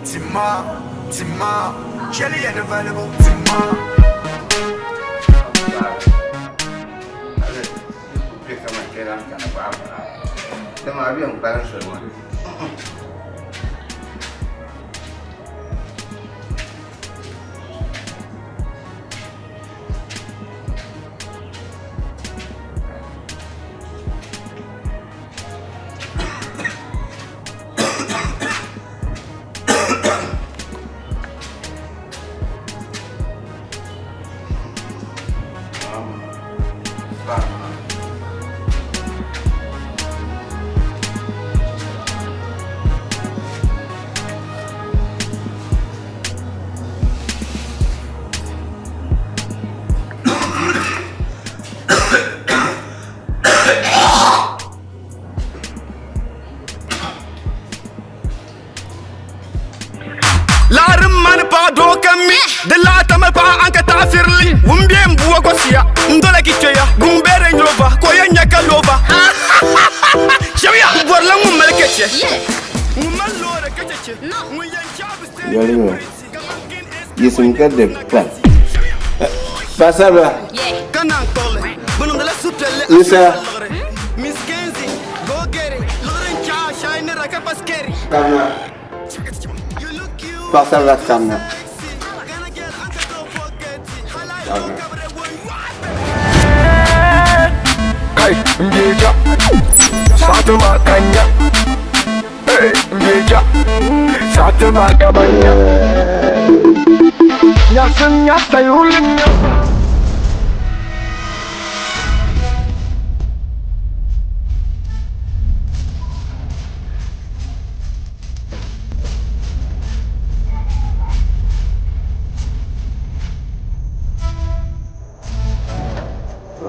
Tima, tima, chɛli ya di valibu tima. Laɣiri mani paɣa doo kam mi di laɣa tamali paɣa an ka taɣa firili ŋun bɛ n bua gɔsiya n dola ki kpeya guŋ bɛ Range Rover ka o yɛn nya ka lova shɛbiya n bɔrila ŋun mali kɛchɛ ŋun mali loori ka chɛchɛ ŋun yɛn chaɣi bi Yɛlimi yiɣisim ka di pali. Paɣasaribila. Ka naan kpuɣili bɛ niŋdila suhupiɛlli Yisa. liɣiri Miss Kenzie go get it liɣiri n chaɣi a shine ni ra ka kpa scary Kamina. You look cute Paɣasaribila kamina. sexy Ghana girl an ka tooi forget it Halal Kamina. ka bɛ won Kai, mbeja, Fatima Kanya. Hey, mbeja, Fatima Kabanya. Nyasin nyasa yulin nyasa.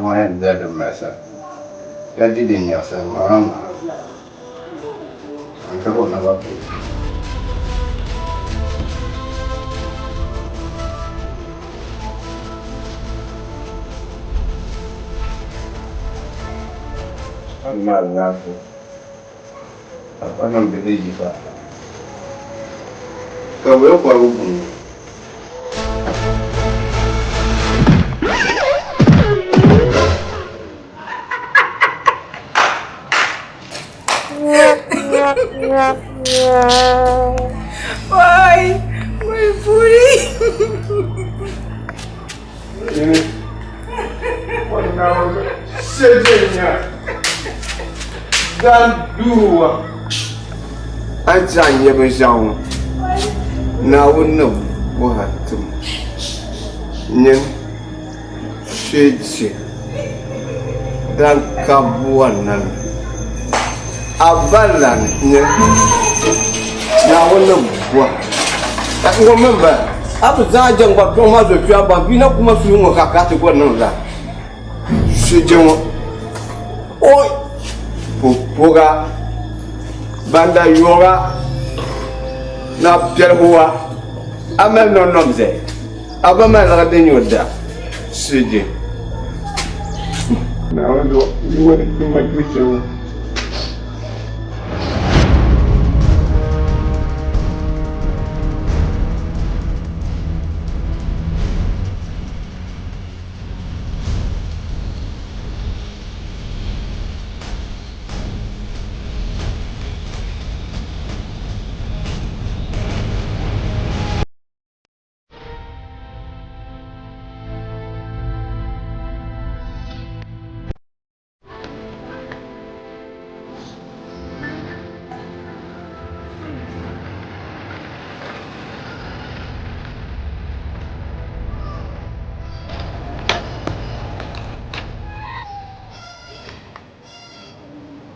Ŋɔ yɛn dali din malisa ka di din nyaɣisa ŋmaŋ ŋmaŋ. N ka o naba polo. Amaa laɣifu ka niŋ bɛ ni yipa ka bɛ kɔrigi buŋ. Wai, wai puri. A ni zaŋ nyɛ binshɛɣu ŋɔ Naawuni ni bɔha tim nyin Sheeche dan ka bua nani a ba lan nyɛ Naawuni ni bɔha ŋɔ mini ba a bi zaŋ a jɛŋgba kpiɔŋ maa zo kpe a ba bia na kuma suhu ŋɔ ka ka ti gɔri niŋ zaa Sheeche ŋɔ o pupuga banda yɔga na piɛligu wa a mali nɔnɔm zaya A ba maa laɣa din nyɛ o da suje. Naawuni zuɣu yi ŋɔ ni ma kpi ŋɔ.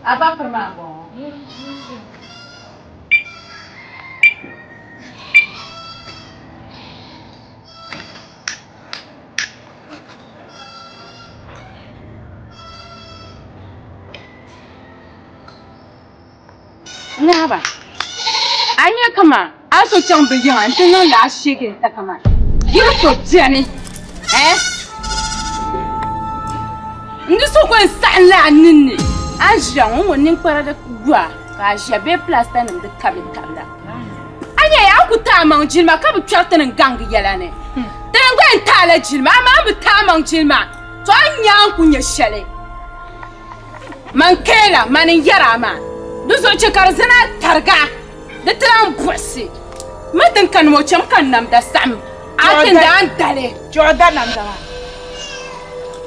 A ba piri maa m-bɔŋɔ. Ŋahiba, a nya kaman a so chaŋ bɛ yiŋa nti niŋ lala sheekinta kaman yili so beni eh? N di so ko n-saɣim la a ninni a ni ʒiya ŋɔ ŋɔ ninkpara di gu a ka a ʒiya bee pilasita nim di kabili kabila. A nya a ku ti a maŋ jilima ka bi kpɛri ti ni gaŋdi yɛla ni. Ti ni gba yɛn ti a la jilima, amaa a ni bi ti a maŋ jilima, to a ni nya a ni ku nya shɛli. Man Kayla, mani n-yɛri a maa, di zuɣu chɛ ka di zani a tariga, di ti lan buɣisi ma ti ni kani ŋɔ cham ka n namda saɣim a tindaan dali. Chɛ o da namda maa.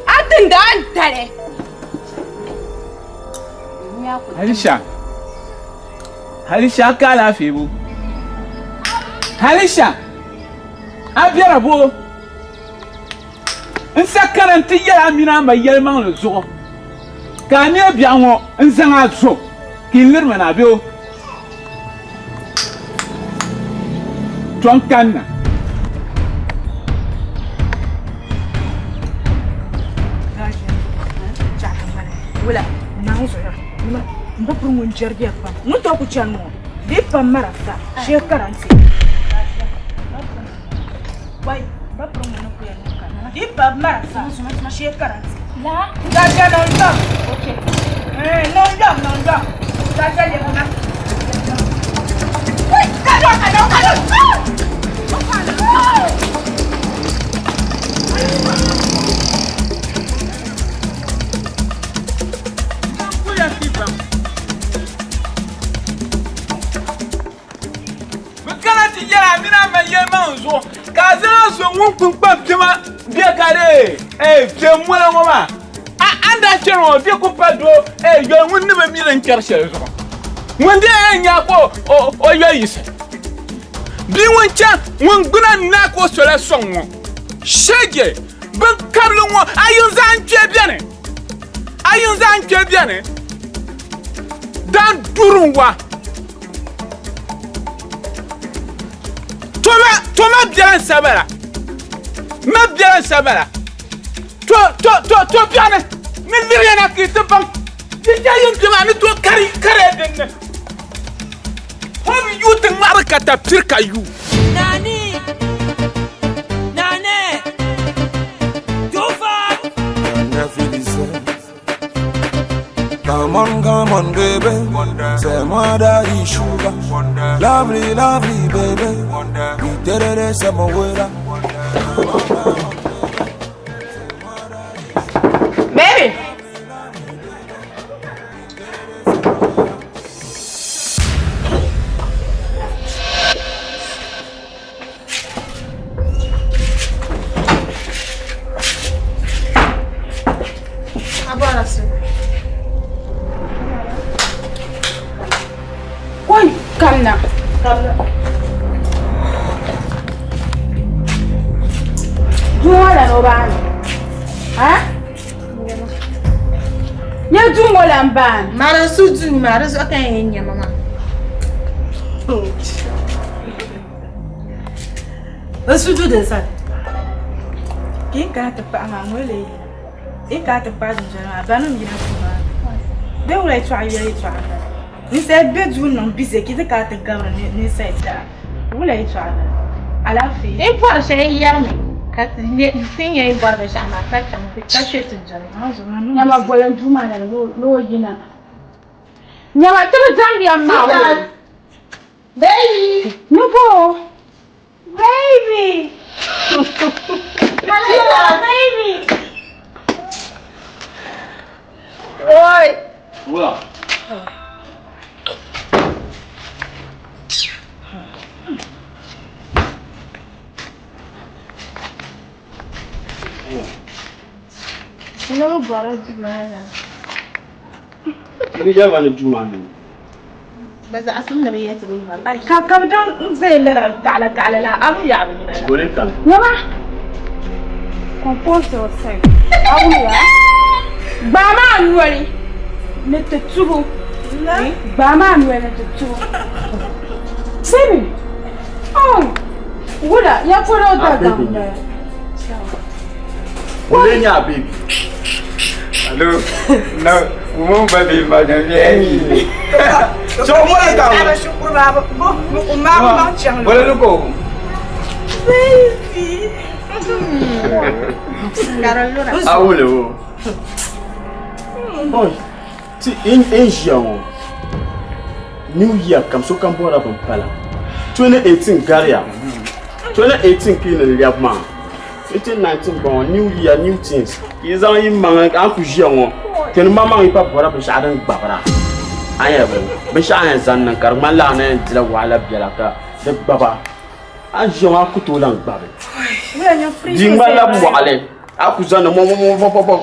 A tindaan dali. Alisha, Alisha a ka alaafee bo? Alisha, a bɛra bo? N sa kana nti yɛl a mini a ma yɛlimaŋli zuɣu, ka a neei biɛɣu ŋɔ n-zaŋ a zo ka yi liri ma na bee o tɔ n-kanna. Wula, naŋ zuɣu m ba piri ŋun jɛrigiya pam ŋun tooi ku chani ŋɔ bee pam marafa shee karanti. Wai, ba piri ŋun ni ku yɛn niŋ ka di pa marafa shee karanti. Gaja niŋ yom. Niŋ yom, niŋ yom. Gaja lɛbina. Wai, kado, kado, kado. Bɛ kana ti yɛli a mini a ma yɛlimaŋli zuɣu, ka a zaŋ a zo ŋun kpini kpam kpɛma bɛ ka di kpe mɔla ŋɔ maa. A a ni daa chani ŋɔ, bɛ ku pa doo yoli ŋun ni bi mi din kpɛri shɛli zuɣu. Ŋun dee yɛn nya ka o yoli yiɣisi. Bia ŋun chaŋ ŋun gbuna n-naai ka o sola sɔŋ ŋɔ. Shɛge, bɛn kabili ŋɔ, a yiŋ zaa n-kpe beni. A yiŋ zaa n-kpe beni. Daan duri n-wa. Toma, toma biɛla n sa bala. Ma biɛla n sa bala. To, to, to, to biɛɣuni ni liriya na ka yi ti baŋ di chɛ yin kpɛma a ni tooi kari kariya din ni. O bi yuui ti ŋmaɣiri katapiri ka yu. Nani, nane, two five. Come on, come on, baby. C'est moi daddy sugar. Lovely, lovely, baby. We did it, c'est mon way. Baby. Kɔŋ kamina. Duu ŋɔ lana o baani. Ha? Nyɛ duu ŋɔ lan baani. Mari n su duu maa di zuɣu ka n yɛn nyɛ ma maa. N su du din sani. Ka yi kana ti paɣa maa ŋɔ lee yina. Yi kana ti paɣa dundoli maa banim yina duu maa ni. Bɛ wula yɛtɔɣa yoli yɛtɔɣa m-bala. Ninsali be duu niŋ bizi ka yi ti kana ti gabiri ninsali taha. Wula yɛtɔɣa m-bala. Alaafee. Yi bɔri shɛli yi yɛrimi ka ti nya yi bɔri binshɛɣu maa ka chaŋ ka kpe ti doli. Nyama boli n duu maa ni ni o yina. Nyama ti bi diɛmdiya m-maɣi o. Baby! Nubo! Baby! Hello, baby! Oi! Wula. Nima bɔri duu maa. Ni jɛba ni duu maa ni. Bɛ zaɣisim ni bɛ yɛli ti bɛ bɔri. Ka ka bɛ daŋ n-zaya lala gaɣila gaɣila la, a mi yaɣi bɛ nina la. Goli ka. Nyama! Compose yourself. A wumya? Gbaai maa noli ni ti tubu. Gbaai maa noli ni ti tubu. Baby! Oh! Wula, ya polo o dagbaŋ m-bala. O lee nyɛ a baby. Hello. No, woman baby ma na mi. So mo la ta. Aba shukuru baba. Bo, mo ma ma chang. Bole lu ko. Baby. Karol lura. Awole o. Oh, ti in in ʒiya ŋɔ. New year kam sokam bɔrila bin pala. 2018 gariya 2018 ka yi ni lɛbi maa 2019 bɔŋɔ new year new things ka yi zaŋ yi maŋa ka a ku ʒiya ŋɔ tini maŋmaŋ yi pa bɔra binshɛɣu din gbabira a yɛn bi binshɛɣu a yɛn zaŋ niŋ ka di ŋmanila a na yɛn dila wahala biɛla ka di gbaba a ni ʒiya ŋɔ a ku tooi lahi gbabi di ŋmanila mɔɣili a ku zaŋdi mɔmɔmɔmɔmɔ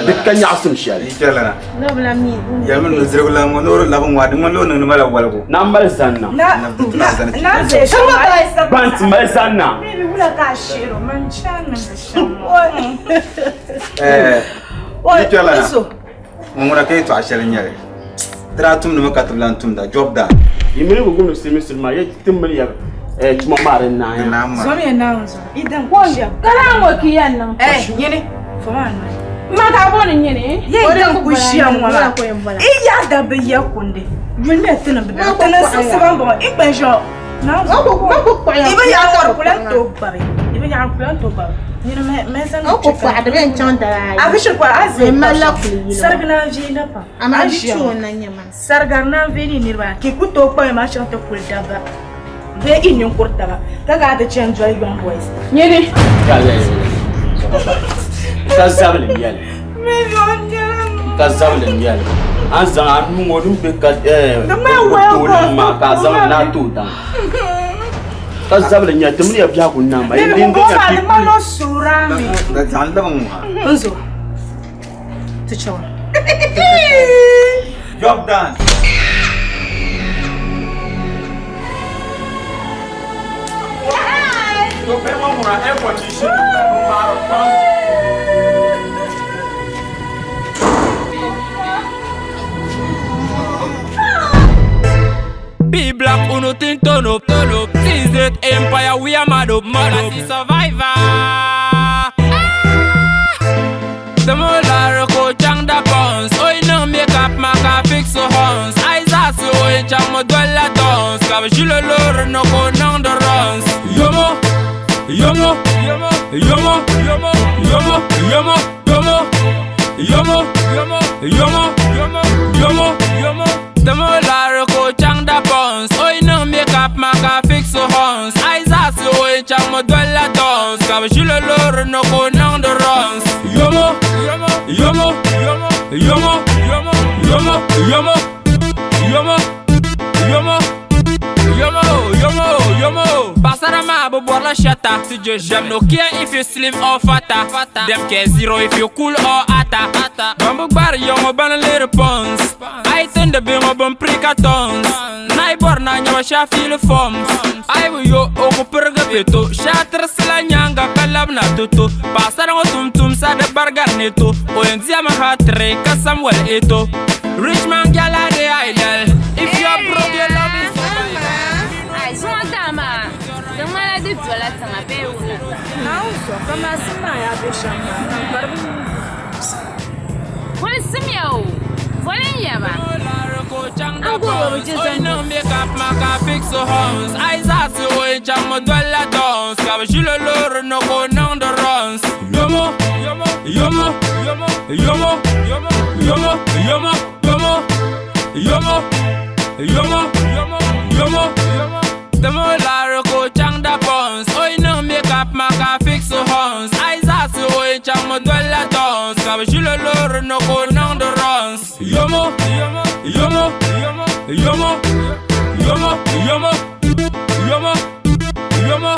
di ka nyaɣasim shɛli Yɛlimi nudirigu lan ŋɔ ni o di labi ŋɔ a di ŋmanila o niŋdi ma la waligu. Na mali zanna. Ban ti mali zanna. Yikpɛrilana ŋun ŋuna ka yɛtɔɣa shɛli n nyɛli ti daa tumdimi ka ti bi lan tumda job done. Yi mini bi gumdi silimiinsili maa, ya ti mini ya tuma maa di naai ya. Zomiya Naawuni zuɣu, yi daŋ ku ʒiɛm. Ka lala ŋɔ ka yi yɛn niŋ? Nyini, fom a noli. M ma ka a booni nyini? Yi daŋ ku ʒiɛm ŋɔ maa, yi yaɣi dabba ya kundi, yulimiya ti ni bi bɛ ti ni siɣisi ban bɔŋɔ, yi kpɛn ʒiɛm Naawuni zuɣu. Yi bi yaɣi ŋɔ di ku lan tooi gbabi, yi bi yaɣi di ku lan tooi gbabi. Nyini mɛ zaŋ chɛ ka a bi shiri kɔri a zee sarigi naan viina pam. A ʒiɛm. Sarigari naan veeni niriba ka yi ku tooi kpaŋ maa chaŋ ti kuli dabba bee yi ninkuri taba ka gaa ti chani doli young boys. Nyini. Ka zabili nyɛli. Ka zabili nyɛli. A ni zaŋ a nuu ŋɔ din be ka tooni maa ka a zaŋ li na tooi daŋ. Ka zabili nyɛli ti mini ya biɛhigu n-niŋ ma. Baby, ŋun bɔŋɔ maa di mali o suurami. Zaŋ labi ŋɔ. Nzo. Ti chaŋ. Job done. Be black, uno think turn up, turn up. TZ Empire, we are mad up, mad up. Survivor. Timo lari ka o chaŋ da bounce O yi niŋ makeup maa ka a fix o horns A yi zaɣisi o yɛn chaŋmi dolila dons Ka bɛ ʒili o loori ni ka o niŋdi runs Yomo, yomo, yomo, yomo, yomo, yomo, yomo, yomo, yomo, yomo, yomo, yomo, yomo Timo lari ka o chaŋ da bounce O yi niŋ makeup maa ka a fix o horns A yi zaɣisi o yɛn chaŋmi dolila dons Ka bɛ ʒili o loori ni ka o niŋdi runs Yomo, yomo, yomo, yomo, yomo, yomo, yomo, yomo, yomo, yomo, yomo, yomo. Paɣasara maa bi bɔrila shɛta. Dem no care if you slim or fatter. Dem care zero if you cool or hotter. Ban bi gbaari ya ŋɔ bani lihiri pawns. A yi tindi bihi ŋɔ bin piri ka tons. Naa yi bɔri ni a nyaba shee a fiili forms. A yi bi yo o ku pirigi bɛ to. Shee a tirisila nyaaŋa ka labina ti to. Paɣasara ŋɔ tumtumsa di barigari ni to. O yɛn dihimi hat-trick ka Samuel Eto'o. Rich man girl a dey idle. If you are broke your love is survival. Ai, zuŋɔ daa maa, di ŋmanila di dola tiŋa bee wula? Naawuni zuɣu, ka maasim maa yaa be shɛm maa, ka n kpari bɛ nuu Voli simya o, voli n yaba. N guhiri bi je zani. Niŋ makeup maa ka fix o horns. A yi zaɣisi o yɛn chaŋmi dolila dons. Ka bi ʒili o loori ni ka o niŋdi runs. Yomo, yomo, yomo, yomo, yomo, yomo, yomo, yomo, yomo, yomo, yomo, yomo. Timo lari ka o chaŋ da pons. O yi niŋ makeup maa ka fix o horns. A yi zaɣisi o yɛn chaŋmi dolila dons. Ka bi ʒili o loori ni ka o niŋdi runs. Yomo, yomo, yomo, yomo, yomo, yomo, yomo, yomo.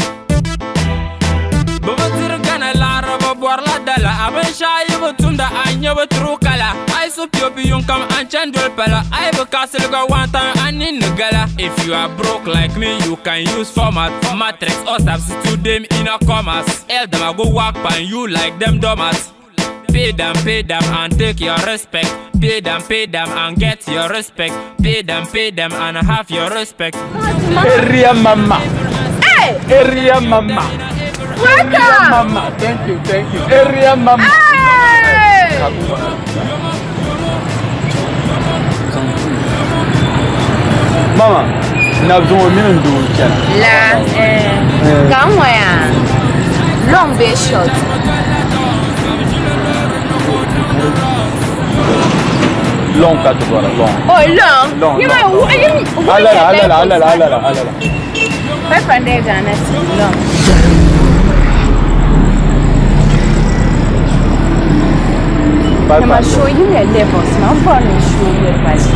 Bɛ bi diri Ghana laɣiri bɛ bɔrila dala. A binshɛɣu yi bi tumda a nya bi true colour. A yi su piyopi yuŋ kam a ni chani doli pala. A yi bi kaɣisili gba one time a nini ni gala. If you are broke like me you can use format, matrix or substitute them in a commas. Eldama go work pan you like them doormats. Pay them, pay them and take your respect. Pay them, pay them and get your respect. Pay them, pay them and have your respect. Area mama. Hey! Area mama. Welcome. Area mama. Thank you, thank you. Area mama. Hey! Mama, nabi zuŋɔ mini n doo n-chana. La, eh, ka n ŋɔya long bee short? Long ka ti bɔra, long. Oh, long? Long, Yi maa long. wuɣi, yi wuɣi Alala, yɛlli alala, alala, kusa. alala, alala. 500 Ghana cedi long. Nama show yimya levels man bɔri ni show niriba li.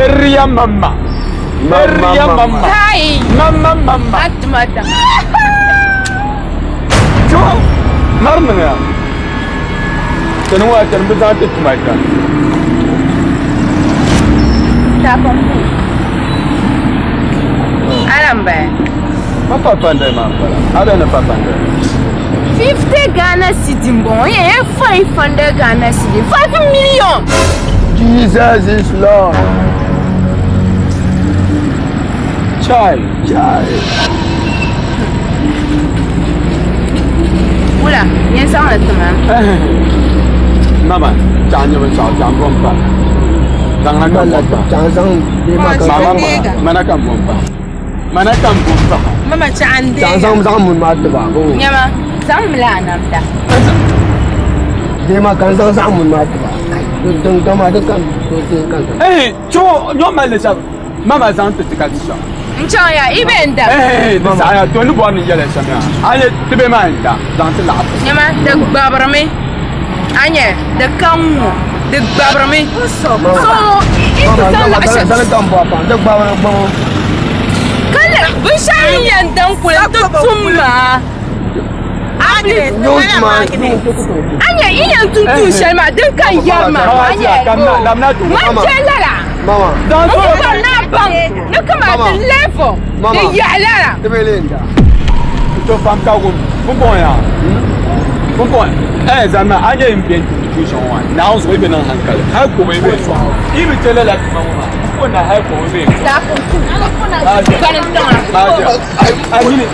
Area mama. Area mama. Kai. Mama mama. A tuma daŋa. To mari niŋya. Tani ŋɔ tani bi zaŋ ti tuma ta. Taapɔŋ Ala n bala. Ma pa pandai maa n bala. Ala ni pa pandai. 50 Ghana cedi n bɔŋɔ n yɛn 500 Ghana cedi 5 million. Jesus is Lord. Chai. Chai. Wula, yɛn zaŋli ti ma. Mama, chaɣ nyɛ binshaɣu chaɣ bom pa. Daŋna ka bom pa. Chaɣ zaŋ Mama mana ka bom pa. Mana ka bom pa. Mama chaɣ n Chaɣ zaŋ zaŋ mun maa tiba. Nyɛma, zaŋ mi la a namda. Dee ma ka n zaŋ zaɣ mun maa tiba. Din gama di kan kan. Eh, cho nyɔ mali shɛba. Mama zaŋ ti ti ka ti shɛm. N chaŋ ya, i bɛ n da. Eh, di saɣaya to ni bɔri ni yɛla shɛm yaa. A yɛ ti bɛ maa n da zaŋ ti laɣa. Nyɛma, di gbabirimi. A nyɛ, di ka n ŋɔ, di gbabirimi. So, i ti zaŋ laɣa shɛli. Zali ka n bɔri pam, di gbabiri gbabo. Ka lɛ, binshɛɣu ni yɛn daŋ kuli n ti tum maa. A nyɛ i yɛn tum tuun shɛli maa din ka n yɛri maa a nyɛ man chɛ lala n ku bɔri ni a baŋ ni kaman ti level di yaɣi lala. To fam ka wum pumpɔŋɔ yaa pumpɔŋɔ eh zanna a nyɛ n bɛ tuun shɛŋa maa Naawuni zuɣu yi bi niŋ hankali hali kɔba yi bɛ yi bi chɛ lala tuma ŋɔ maa ko na hali kɔba bɛ a nyini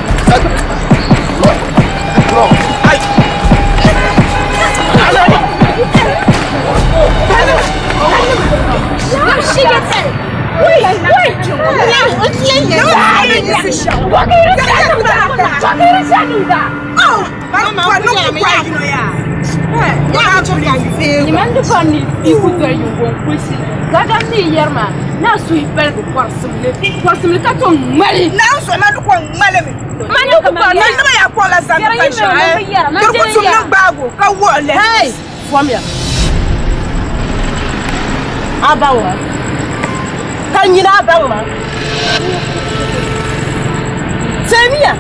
Kɔrisimli ka tom ŋmali. Mani ku kɔri ni nima ya kɔŋ la zani pa shɛŋa di ku tum ni gbaagu ka wuɣi li. Hey! Fomya. A baŋ ma. Ka nyina a baŋ ma. Teemiya.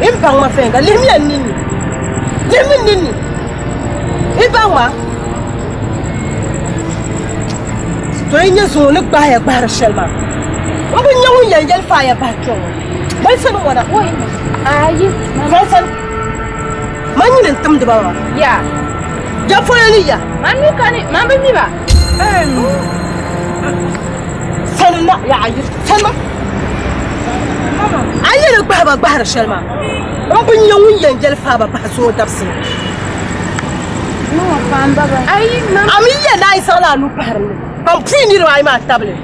N baŋ ma fɛnga. Lihimiya n ninni. Lihimi n ninni. I baŋ ma. To yi nyɛ zuŋɔ ni gbahaya gbahiri shɛli maa, m bi nya ŋun yɛn yɛli faaya bahi kpe ŋɔ. Mali sani ŋɔna. Ayi. Mali sani. Man nyini n-timdi ba maa. Ya. Ya polo ni ya. Man mi kani, man bi mi ba. Sani na, ya ayi. Sani ma. A yi ni gbahi ba gbahiri shɛli maa, m bi nya ŋun yɛn yɛli faai ba bahi zuŋɔ dabisili. A mi yɛn ni a yi zaŋla a nuu pahiri li, ban puyi niriba ayi maa tabili.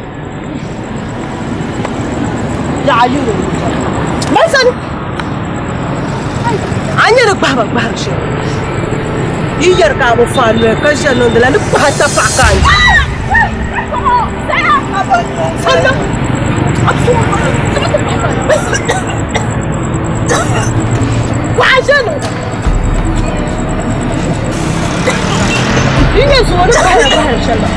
Yaɣa yi ni mali sani, a ni nyɛ ni gbahi ba gbahiri shɛli. Yi yɛri ka a bi fa a noli ka ʒiya niŋdi la ni kpahi tapaɣa ka a nya. Sani Kuɣa ʒe niŋda. Yi nyɛ zuɣu ni bahira bahiri shɛli maa,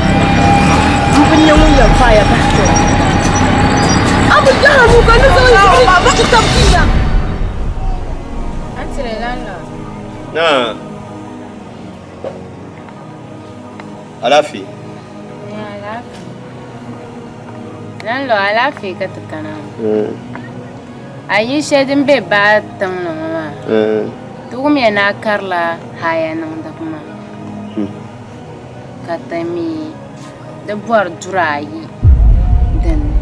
m bi nya ŋun yɛn faai ya bahi kpe ŋɔ. A bi yaha nuu ka ni zaŋ zuɣu ni ti tab ti ya. Naa. Alaafee. Landlord, alaafee ka ti kana. A yi shɛli din be baa tiŋ ni ŋɔ maa, ti wumya ni a karila haya niŋdiba maa, ka ti mi di bɔri duri ayi din ni,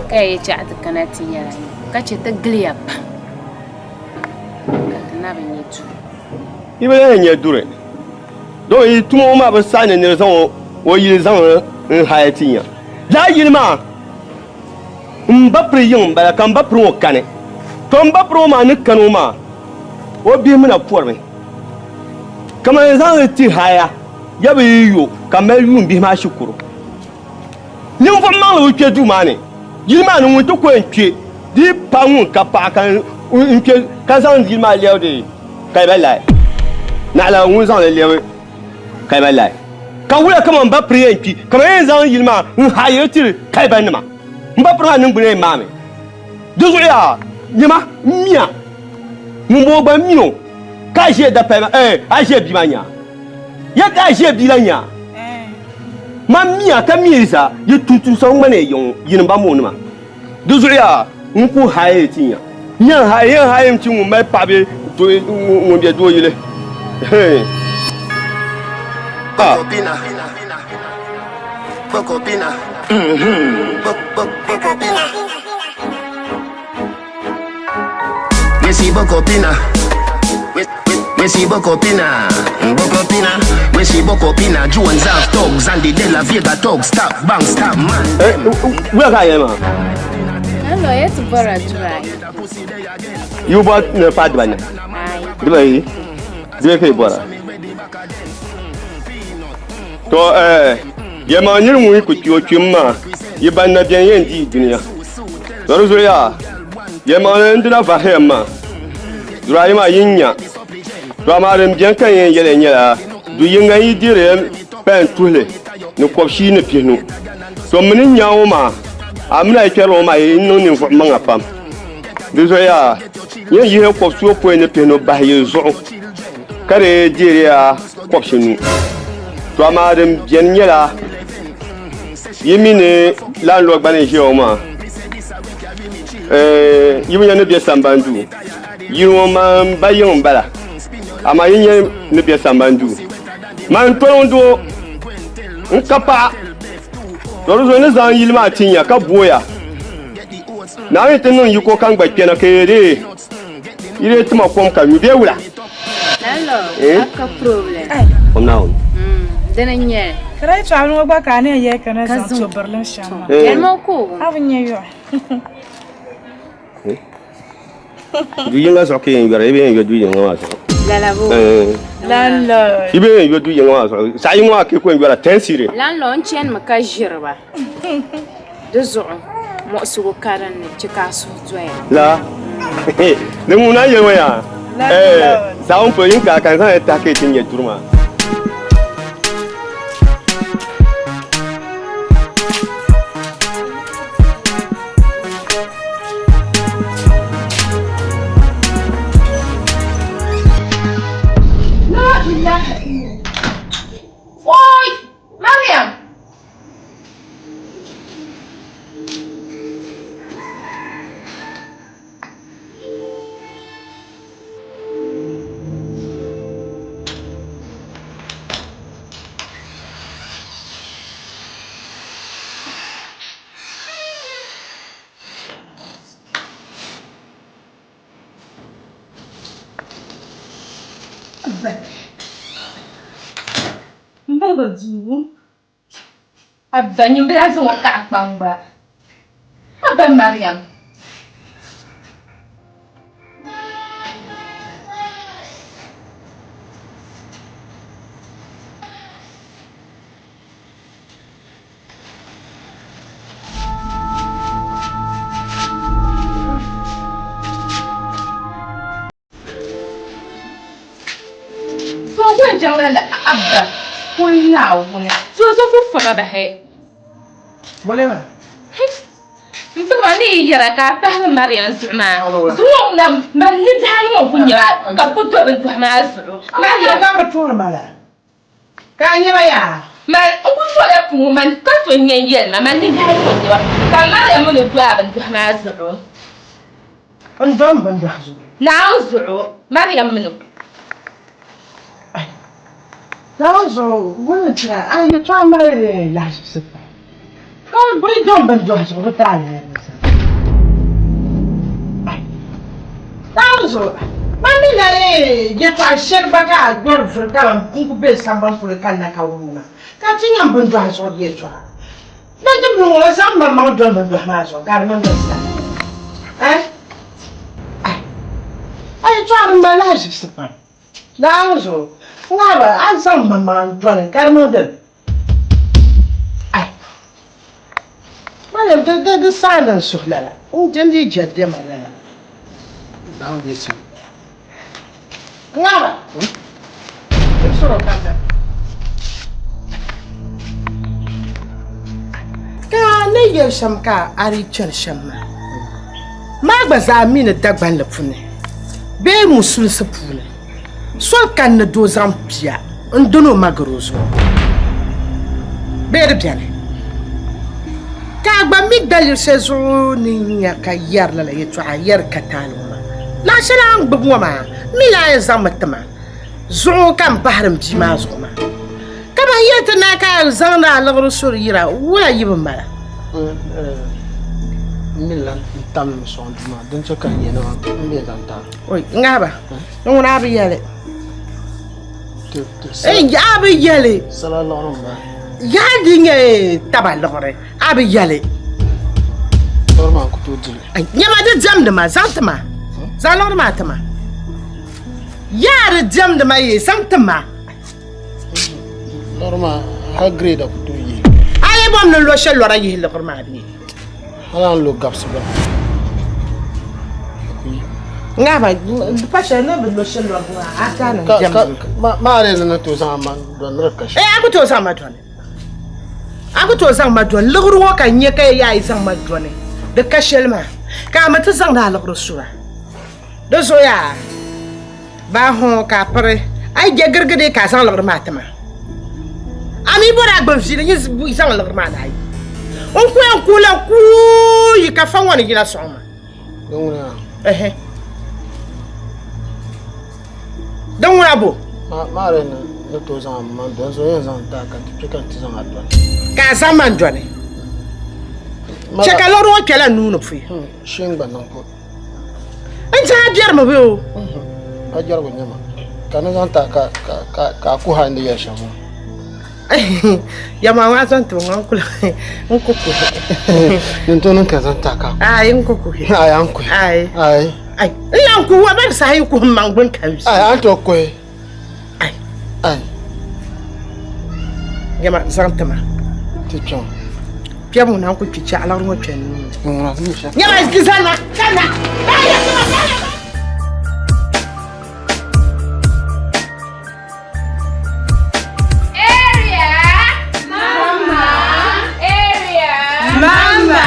ka yi chaɣ ti kana ti yɛla ni, ka chɛ ti giliya pam, ka ti na bi nya duri. Yi bi lahi nya duri, don yi tuma ŋɔ maa bi saɣi ni nir zaŋ o yili zaŋ n-haya ti nya. Lala yili maa M ba piri yiŋ m-bala ka m ba piri ŋɔ kani. To m ba piri ŋɔ maa ni kani o maa, o bihi mi na pɔrimi. Kaman n zaŋ li ti haya, ya bi yi yo ka mali yuun bihi maa shikuru. Ninvuɣ maŋli bi kpe duu maa ni. Yili maa ni ŋun ti ko n-kpe, di yi pa ŋun ka paɣa ka n-kpe ka zaŋ yili maa lɛbi di kaliba lahi, naɣila ŋun zaŋ li lɛbi kaliba lahi. Ka wula kaman m ba piri yɛn kpi, ka man yɛn zaŋ yili maa n-haɣi li tiri kalibanima. M ba piri maa niŋgbuna yɛn maami. Di zuɣu yaa nyama m miya ŋun bɔŋɔ gba m mi o ka a ʒiya dapali maa, eh, a ʒiya bia maa nyaa. Ya ka a ʒiya bia la nyaa. Man miya ka mi yi zaa, yi tuntumsa ŋɔ ŋmani ya yiŋ yinim ban bɔŋɔ nima. Di zuɣu yaa n ku haai ti nya. N yɛn haai, yɛn haai m-ti ŋun mali paɣa bee ŋun be doo yili. Hee. Bokobina. Bokobina. Bokobina. We see Bokobina. We see Bokobina. Bokobina. We see Bokobina. Jones have thugs and the De La Vega thugs. Stop, bang, stop, man. Wula ka a yɛli maa? Hello, ya ti bɔra dura ayi. Yi bɔri ni paai dibanahi? Dibayi? Dibayi ka yi bɔra? To eh, yɛlimaŋli nir ŋun yi ku kpi o kpim maa, yi ban na beni yɛn di dunia. To di zuɣu yaa, yɛlimaŋli n dina vahiyam maa, dura ayi maa yi nya. To amaa din beni ka n yɛn yɛli ya nyɛla, du yiŋga n yi diri ya pali tuhili ni kɔbishii ni pihinu. To m mi ni nya ŋɔ maa, a mini a yi kpɛrila ŋɔ maa yi niŋ ninvuɣ maŋa pam. Di zuɣu yaa, n yɛn yihi ya kɔbisiyopɔin ni pihinu bahi yi zuɣu ka di deeri ya kɔbishinu. To amaa din beni nyɛla yi mi ni landlord gba ni ʒiya ŋɔ maa, yi bi nya ni be sambani duu. Yili ŋɔ man ba yiŋ m-bala, amaa yi nya ni be sambani duu. Man toliŋ doo n-ka paɣa, to di zuɣu ni zaŋ yili maa tin ya ka booya. Naawuni ti niŋ yiko ka n gba kpɛna ka yi dee ti ma kom ka nyu bee wula? Hello, a ka problem. Kom Naawuni. Dini n-nyɛ li. Ka daa yɛtɔɣili ŋɔ gba ka a ni yɛn yɛli ka na zaŋ to birilim shɛm maa. Yɛlima o ka o wum. A bi nya yɔɣi. Du yiŋga zuɣu ka yɛn yɔra, yi bi yɛn yɔ du yiŋga maa zuɣu. Lala bo. Landlord. Yi bi yɛn yɔ du yiŋga maa zuɣu. Saɣa yiŋga maa ka yi ku yɛn yɔra ten siri. Landlord n chanimi ka ʒiri ba. Di zuɣu muɣisigu ka din ni chɛ ka a suhu doya. La. Di ŋuna yɛli ŋɔ yaa. Saɣa ŋun polo yin ka ka n zaŋ li tahi ka yi ti nya duri maa. La ilaha illallah. Oi, Mariam. M ba duu. Abba nyumbila zaŋ o kaɣa kpaŋ gba. Abba Mariam. So ku yɛn chaŋ la Abba kuli Naawuni. So so ku fama bahi. N tiri ni yi yɛra ka a pahiri Mariam zuɣu maa. Zuŋɔ ŋuna mali nidahi ŋɔ ku nyɛba ka bɛ ku do bindɔhi maa zuɣu. Mariam. Ka a nyɛ ba yaa? Man, n ku sola puuni man ka so n-nyɛ n-yɛli ma, man ni dahi ŋɔ n-nyɛ ba, ka Mariam mi ni do a bindɔhi maa zuɣu. N do m bindɔhi zuɣu? Naawuni zuɣu, Mariam mi ni. Ai, Naawuni zuɣu, wuni n-tira a yɛtɔɣa mali lahiʒibisi pam. Ka bɛ yi do m bindɔhi zuɣu, bɛ tiri a lahiʒibisi. Ai, Naawuni zuɣu, man mi na yɛtɔɣa shɛli gba ka a gbɛri vuri ka n ku be sambani polo kanna ka wum ma, ka ti nya m bindɔhi zuɣu yɛtɔɣa. Nachimbila ŋɔ o zaŋ maŋmaŋ doli bindɔhi maa zuɣu ka di niŋdi n sani. Ai, ai, a yɛtɔɣa din mali lahiʒibisi pam. Naawuni zuɣu, ŋariba a zaŋ maŋmaŋ doli ka di niŋdi Ai! Mariam, di di di saɣindi n suhu lala. N di n-dii je diɛma lala. Naawuni yiɣisim. Ŋaaba! N sɔrɔ kanna. Ka a ni yɛli shɛm ka a di chani shɛm maa, maa gba zaa mi ni Dagbanli puuni bee Musulinsi puuni soli kani ni doo zaŋ bia n-dini o ma gari o zuɣu bee di beni? Ka a gba mi daliri shɛli zuɣu ni nya ka yɛri lala yɛtɔɣa yɛri ka taali ŋɔ maa. Naɣ shɛli a ni gbubi ŋɔ maa mi lahi yɛn zaŋmi ti ma zuɣu ka m pahiri m bia maa zuɣu maa. Ka ban yɛli ti naai ka a zaŋdi a liɣiri suri yira, wula yi bi mala? M mi lan tam mi sɔŋ duu maa, din chɛ ka n yɛli ma m mi zaŋ ti a. Oi, ŋahiba, ni ŋuna a bi yɛli. A bi yɛli. Sala liɣiri m-bala. Yaha di nyɛ taba liɣiri, a bi yɛli. Liɣiri maa n ku tooi di li. Nyama di diɛmdi ma, zaŋ ti ma. Zaŋ liɣiri maa ti ma. Yaha di diɛmdi ma yee, zaŋ ti ma. Liɣiri maa hali girɛda ku tooi yihi. A yi bom ni lo shɛli lɔra yihi liɣiri maa bee? Hali a ni lo gabisi gba di ku yi. Ŋahiba, di pa shɛli ni bi lo shɛli lɔrigu maa, a daa niŋ diɛmdi mi. Maa dee ni tooi zaŋ a ma dɔni ni di ka shɛli. Ee, a ku tooi zaŋ ma dɔni. A ku tooi zaŋ ma dɔni. Liɣiri ŋɔ ka n nya ka yaa yi zaŋ ma dɔni di ka shɛli maa, ka a mi ti zaŋdi a liɣiri sura. Di zuɣu yaa. Baa hɔɔ ka a piri, a yi je girigi dee ka a zaŋ liɣiri maa ti ma. A mi bɔri a gbubi ʒili yi zaŋ liɣiri maa na yi. N ku yɛn kuhi la kuui ka fa ŋɔ ni yina sɔŋ ma. Din ŋuna? Ɛhɛ. Din ŋuna bo? Maa di ni tooi zaŋ a ma dɔni so yɛn zaŋ n ti a ka n ti kpe ka n ti zaŋ a dɔni. Ka a zaŋ ma n dɔni. Chɛ ka liɣiri ŋɔ kpɛla n nuu ni pui. Shee n gba niŋ pui. N tiɛha biɛrimi bee o? Pa jɛrigu n-nyɛ ma ka ni zaŋ ti a ka a kuhi a ni di yɛli shɛm maa. Yɛma ŋɔ a zaŋ ti ma ŋɔ n ku kuhi. Din tooi niŋ ka zaŋ ti a ka a kuhi. Aai n ku kuhi. Aai a ni kuhi. Aai. Aai. Ai n lan kuhi wa bari saha yi kuhi m maŋ gbuni ka n vi. Aai a ni tooi kuhi. Ai. Ai. Yɛma zaŋ ti ma. Ti kpɛm. Kpɛbu ŋuna n ku kpi chɛ a liɣiri ŋɔ kpɛ n nuu ni. Yɛma zaŋ ma kanna. Area. Mama. Area. Mama.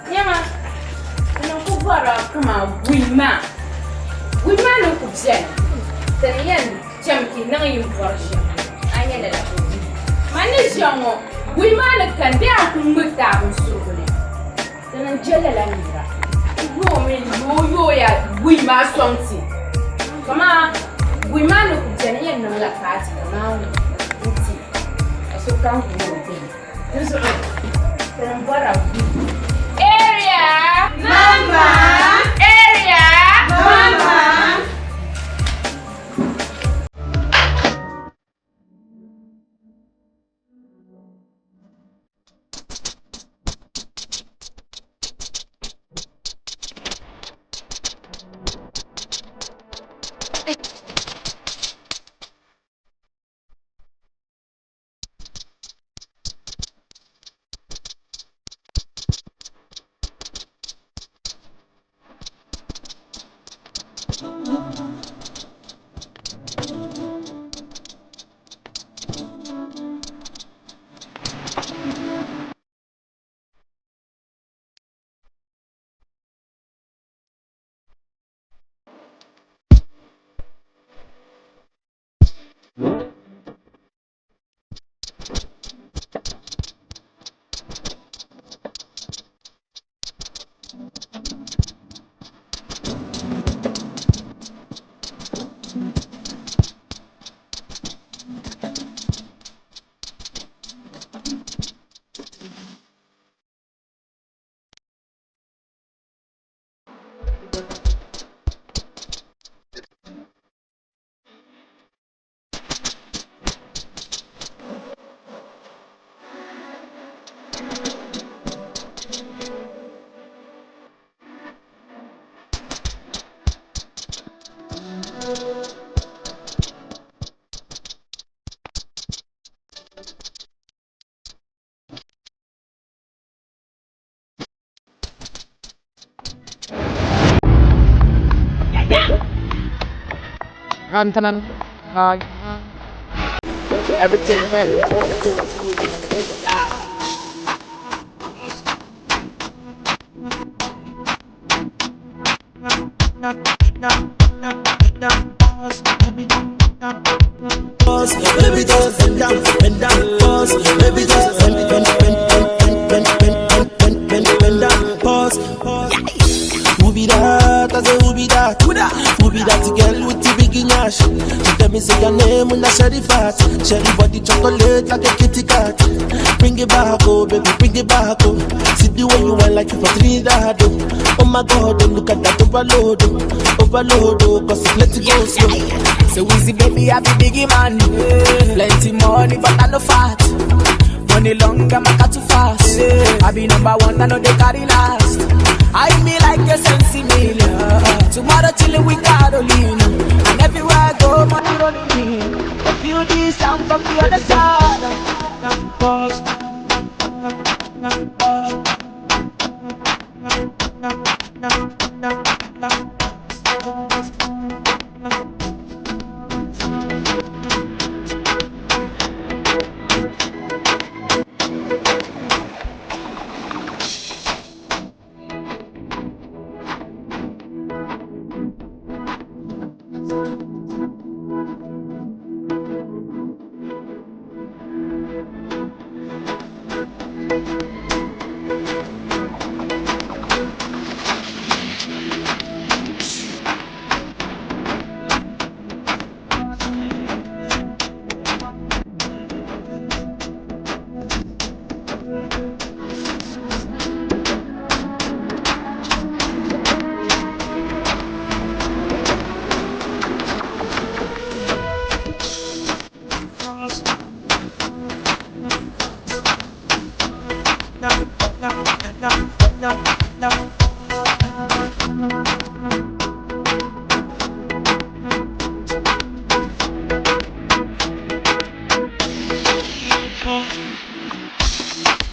Nyama, n ku bɔra kaman buyi maa. Buyi maa ni ku beni, ti ni yɛn chami ti niŋ yi ni bɔri shɛm, a nya lala ka o di. Man ni ʒiya ŋɔ, buyi maa ni kani bee a ku ŋme taab n surugu ni, ti ni je lala nira. Ti yoomi yooyooya buyi maa sɔŋ ti. Kaman buyi maa ni ku beni yɛn niŋla paati kaman n-ti ka sokam ku ŋme o bihi. Dinzuɣu ti ni bɔrila Area! Mama! Area! Mama! Baby, just bend down, bend down, pause. Baby, just bend, bend, bend, bend, bend, bend, bend, bend, bend, bend down, pause, pause. Who be that? I say who be that? Who that? Who be that girl with the big nyash? She tell me say your name when I sherry fat, sherry body chocolate like a kitty cat. Bring it back, oh baby, bring it back, oh. See the way you want like you for Trinidad, oh. Oh my God, oh look at that overload, oh. Overload, oh, 'cause it let it go slow. So easy, baby, I be biggie man. Plenty money, but I no fat. Money long, I'm a too fast. I be number one, I know they carry last. I me like a sensi million. Tomorrow chilling with Carolina. And everywhere I go, money rolling in. I feel this sound from the other side.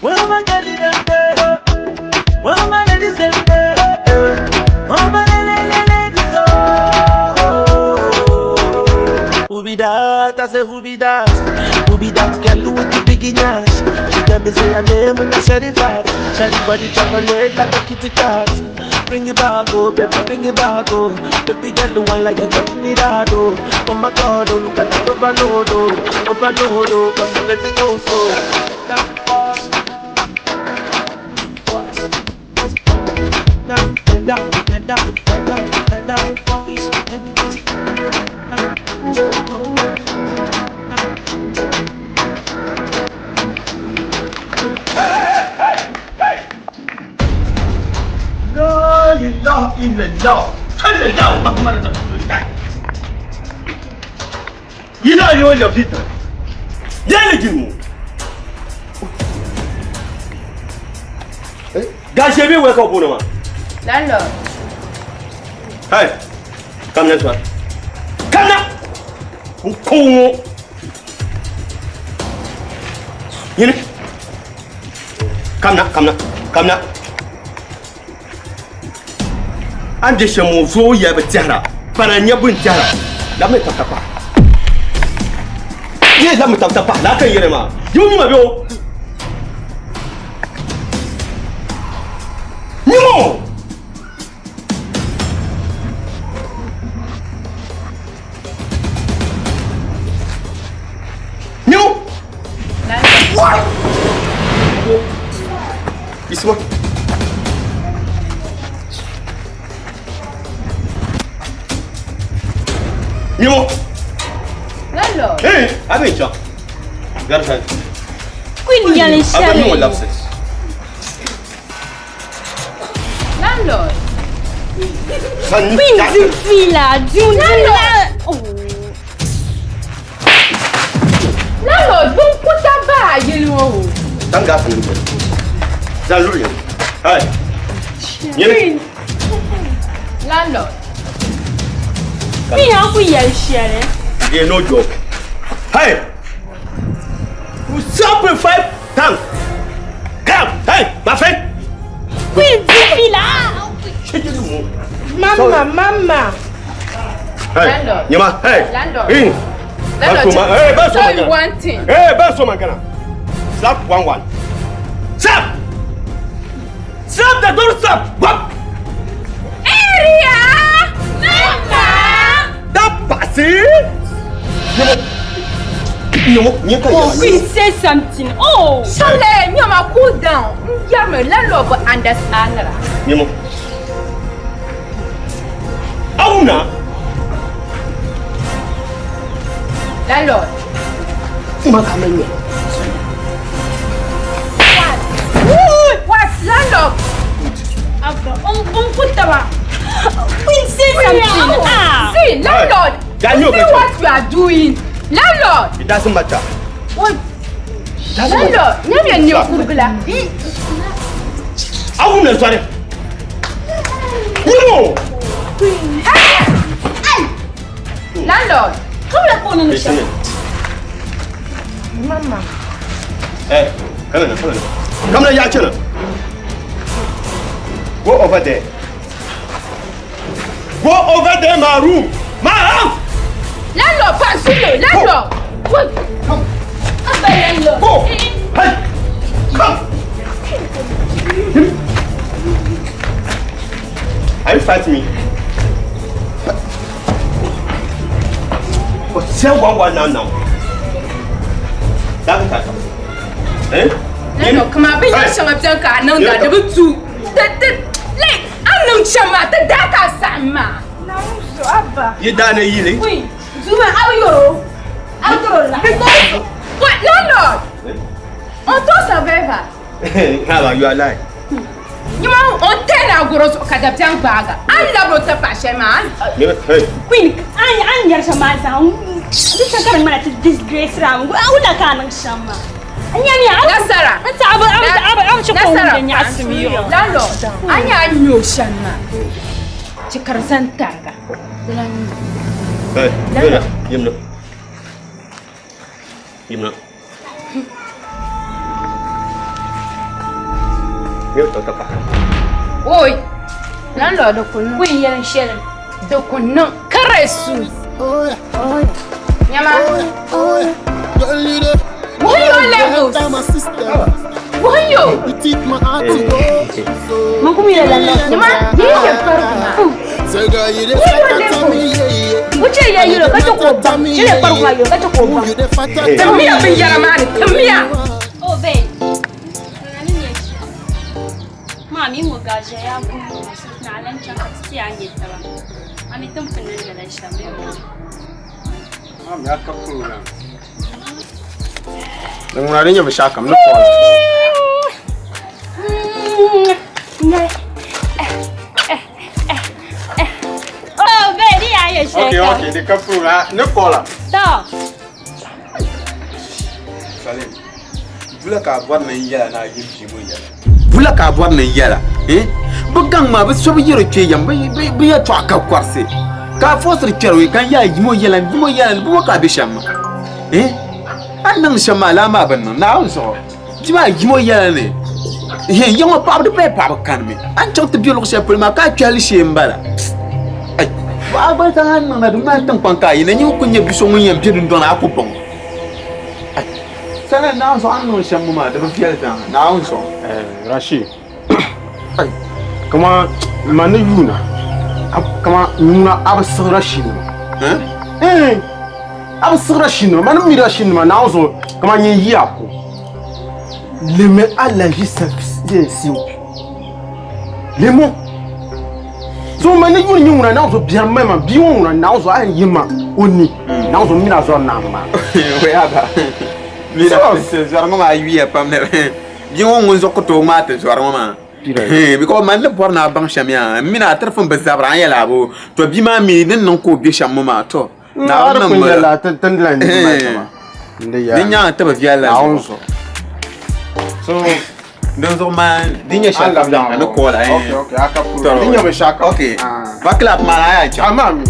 Well, my girl is there. Well, my ladies there. Oh, my ladies, oh. Who be that? I say who be that? Who be that girl with the big nyash? She tell me say her name and I said it fast. Sherry body chocolate like a kitty cat. Bring it back, oh baby, bring it back, oh. Baby girl, the one like a Trinidad, oh. Oh my God, oh look at that overload, oh, overload, oh. Come let it go, so. La ilaha illallah. Sallallahu Muhammad Rasulullah. Yina yo la fita. Yele jimu. Gaje bi wake up ma. Landlord. Hey. Come next one. Come now. Nkonwo. Yini. Come now, come now, come now. An de shɛm ŋɔ zuɣu yɛ bi tɛhira pana n nyɛ bin tɛhira la mi tabita pahi ye la mi tabita pahi laa ka n yɛrɛ maa yimu nyima bɛ o nyimo nyimo What? Isma. Nyimo. Landlord. Hey, abin cha. Garsa. Queen yɛli Abin shɛli. mo lapses. Landlord. San Queen di fila, di la. Oh. Landlord, bun kuta ba yeli ŋɔ o. Dan ga san ni. Zan luri. Hey. Nyini. Queen. Landlord. Queen a ku yɛli shɛli. Yeah, no joke. Hey! You stop five times. Come, hey, my friend. Queen di fila. Mama, mama. Hey, Landlord. Nyama, hey. Landlord. Hey. Landlord, Ban so ma- hey, ban so tell you magana. one thing. Hey, ban so magana. Slap one one. Slap. Slap the door, slap. What? Area number. That passé. Nyama, nyama, Oh, Queen, say something. Oh. Shale, nyama, cool down. Nyama, landlord will understand. Nyama. Auna. Landlord. Makamenya. What? What? Landlord. Abba, kutaba. Queen, say something. Ah. See, landlord. Hey, You see what you are doing. Landlord. It doesn't matter. What? Doesn't Landlord, matter. nyama ni kurgula. Auna sorry. Nyama. Landlord. Come la kona no sha. Mama. Hey, come on, come on. Come on, Yachina. Go over there. Go over there, my room. My house. Landlord, pass you, landlord. What? Come. Abba, landlord. Go. Hey. Come. Are you fighting me? But say 1 1 now now. That is Eh? Landlord, come on, be your shama ka nan da da butu. Da da like an nan shama da da ka sama. Na so Abba. You done it, Yili? Queen, Zuma, how you? How you? Because what landlord? On to survivor. How are you alive? Nyama on tell na goro so ka da bian baga. An labo ta pa shema. Hey. Queen, an yar shama za. Duk kan mana ta disgrace ram. Wala ka nan shama. Anyami Nasara. Anta abu abu abu abu ci ko Nasara. wanda ya asumi yo. Landlord, an ya nyo shama. Cikar zan targa. Hey, Yimna, Yimna. Yimna. Yau ta tafa. Oi. Landlord da kunnu. Queen yaran shirin. Da kunnu kare su. Nyama. What your levels? What you? Mun kuma yi landlord. Nyama, yi ke farko. Wuce ya yi ka ta ko ba. Cire farko yo ka ta ko ba. Tamiya bin yara ma ne, tamiya. Oh babe. Nani ne shi? Mami mu gaje ya gumu na lan can ka ti an yi ta ba. Ami tun funin da lan sha mai. Mami ya ka program. Da ŋuna din nyɛ binshɛɣu kam ni kɔɔla. Oh babe, ni ya yi shi. Okay, okay, di ka program ni kɔɔla. To. Salim, bula ka a bɔri ni n yɛla ni a yi bia ŋɔ yɛla. Bula ka a bɔri ni n yɛla eh? Bi gaŋ maa bi so bi yɛri kpee yɛm bi yɛltɔɣa ka kɔrisi ka a foosiri kpɛri o ka n yaa yimo yɛla yimo yɛla bi bo ka a be shɛm maa eh? A ni niŋdi shɛm maa laa maa bi niŋ Naawuni zuɣu bia maa yimo yɛla ni he ya ŋɔ paɣaba di paya paɣaba kanimi a ni chaŋ ti be luɣu shɛli polo maa ka a kpɛhili shee n bala ai a gba zaŋ a ni niŋda di ŋmani tiŋkpaŋ ka a yina nyɛ ku nyɛ bi so ŋun yɛn be dundɔŋ a ku bɔŋ Sana Naawuni zuɣu a ni niŋdi shɛm ŋɔ maa di bi viɛli zaa Naawuni zuɣu. Rashi, kama ma ni yuuna kama yuuna a bi siɣi Rashi nima. Eh, a bi siɣi Rashi nima ma ni mi Rashi nima Naawuni zuɣu kama nyɛ yiya ko lemi alaji COP lemo so ma ni yuuni nyɛ ŋuna Naawuni zuɣu biɛri mali ma bia ŋɔ ŋuna Naawuni zuɣu a yɛn yi ma o ni Naawuni zuɣu mina zɔri naam maa. Wai aba mina zɔri ŋɔ maa yuya pam ne bia ŋɔ ŋun zuɣu ku tooi ŋmaai ti zɔri ŋɔ maa because man ni bɔri ni a baŋ shɛm yaa n mina a tiri fun bi zabira an yɛla bo to bia maa mi ni niŋ ka o be shɛm ŋɔ maa to Naawuni Naawuni pun niŋ yɛla ti ni lan yi ma shɛm di nyaanga ti bi viɛlli Naawuni zuɣu so din zuɣu maa di nyɛ shɛli kam ka ni kɔɔla Okay, okay, a ka program. Di nyɛ binshɛɣu kam. Okay, ba clap maa na a yaa chaŋ. Amaa mi.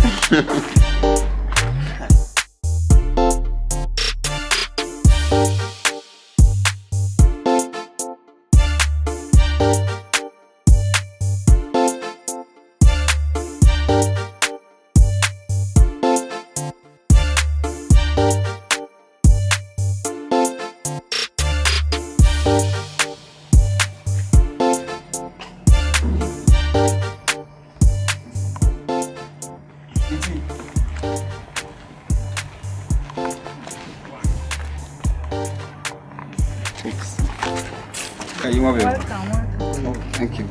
baby. Welcome, welcome. Oh, thank you.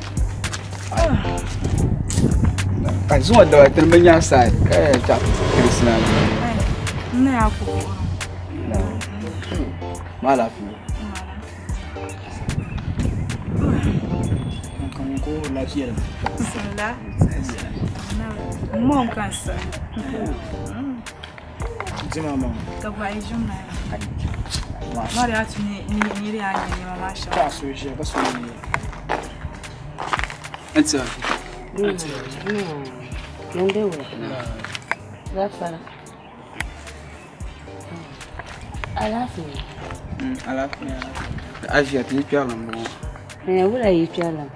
Ka zuwa da wata ban ya sa ka ya ta Kristina. N ya ku. Ma lafiya. Kan ko lafiya. Bismillah. Mon kansa. Jima ma. Ka ba yi jumla. Mari a tu ni ni ni ri a ni ma ma sha. Ta so je ba so ni. Anta. Nende wula. Gafara. Alaafee. Alaafee. Ajiya ti yi kpɛrili n bɔŋɔ. Eh, wula yi kpɛrili.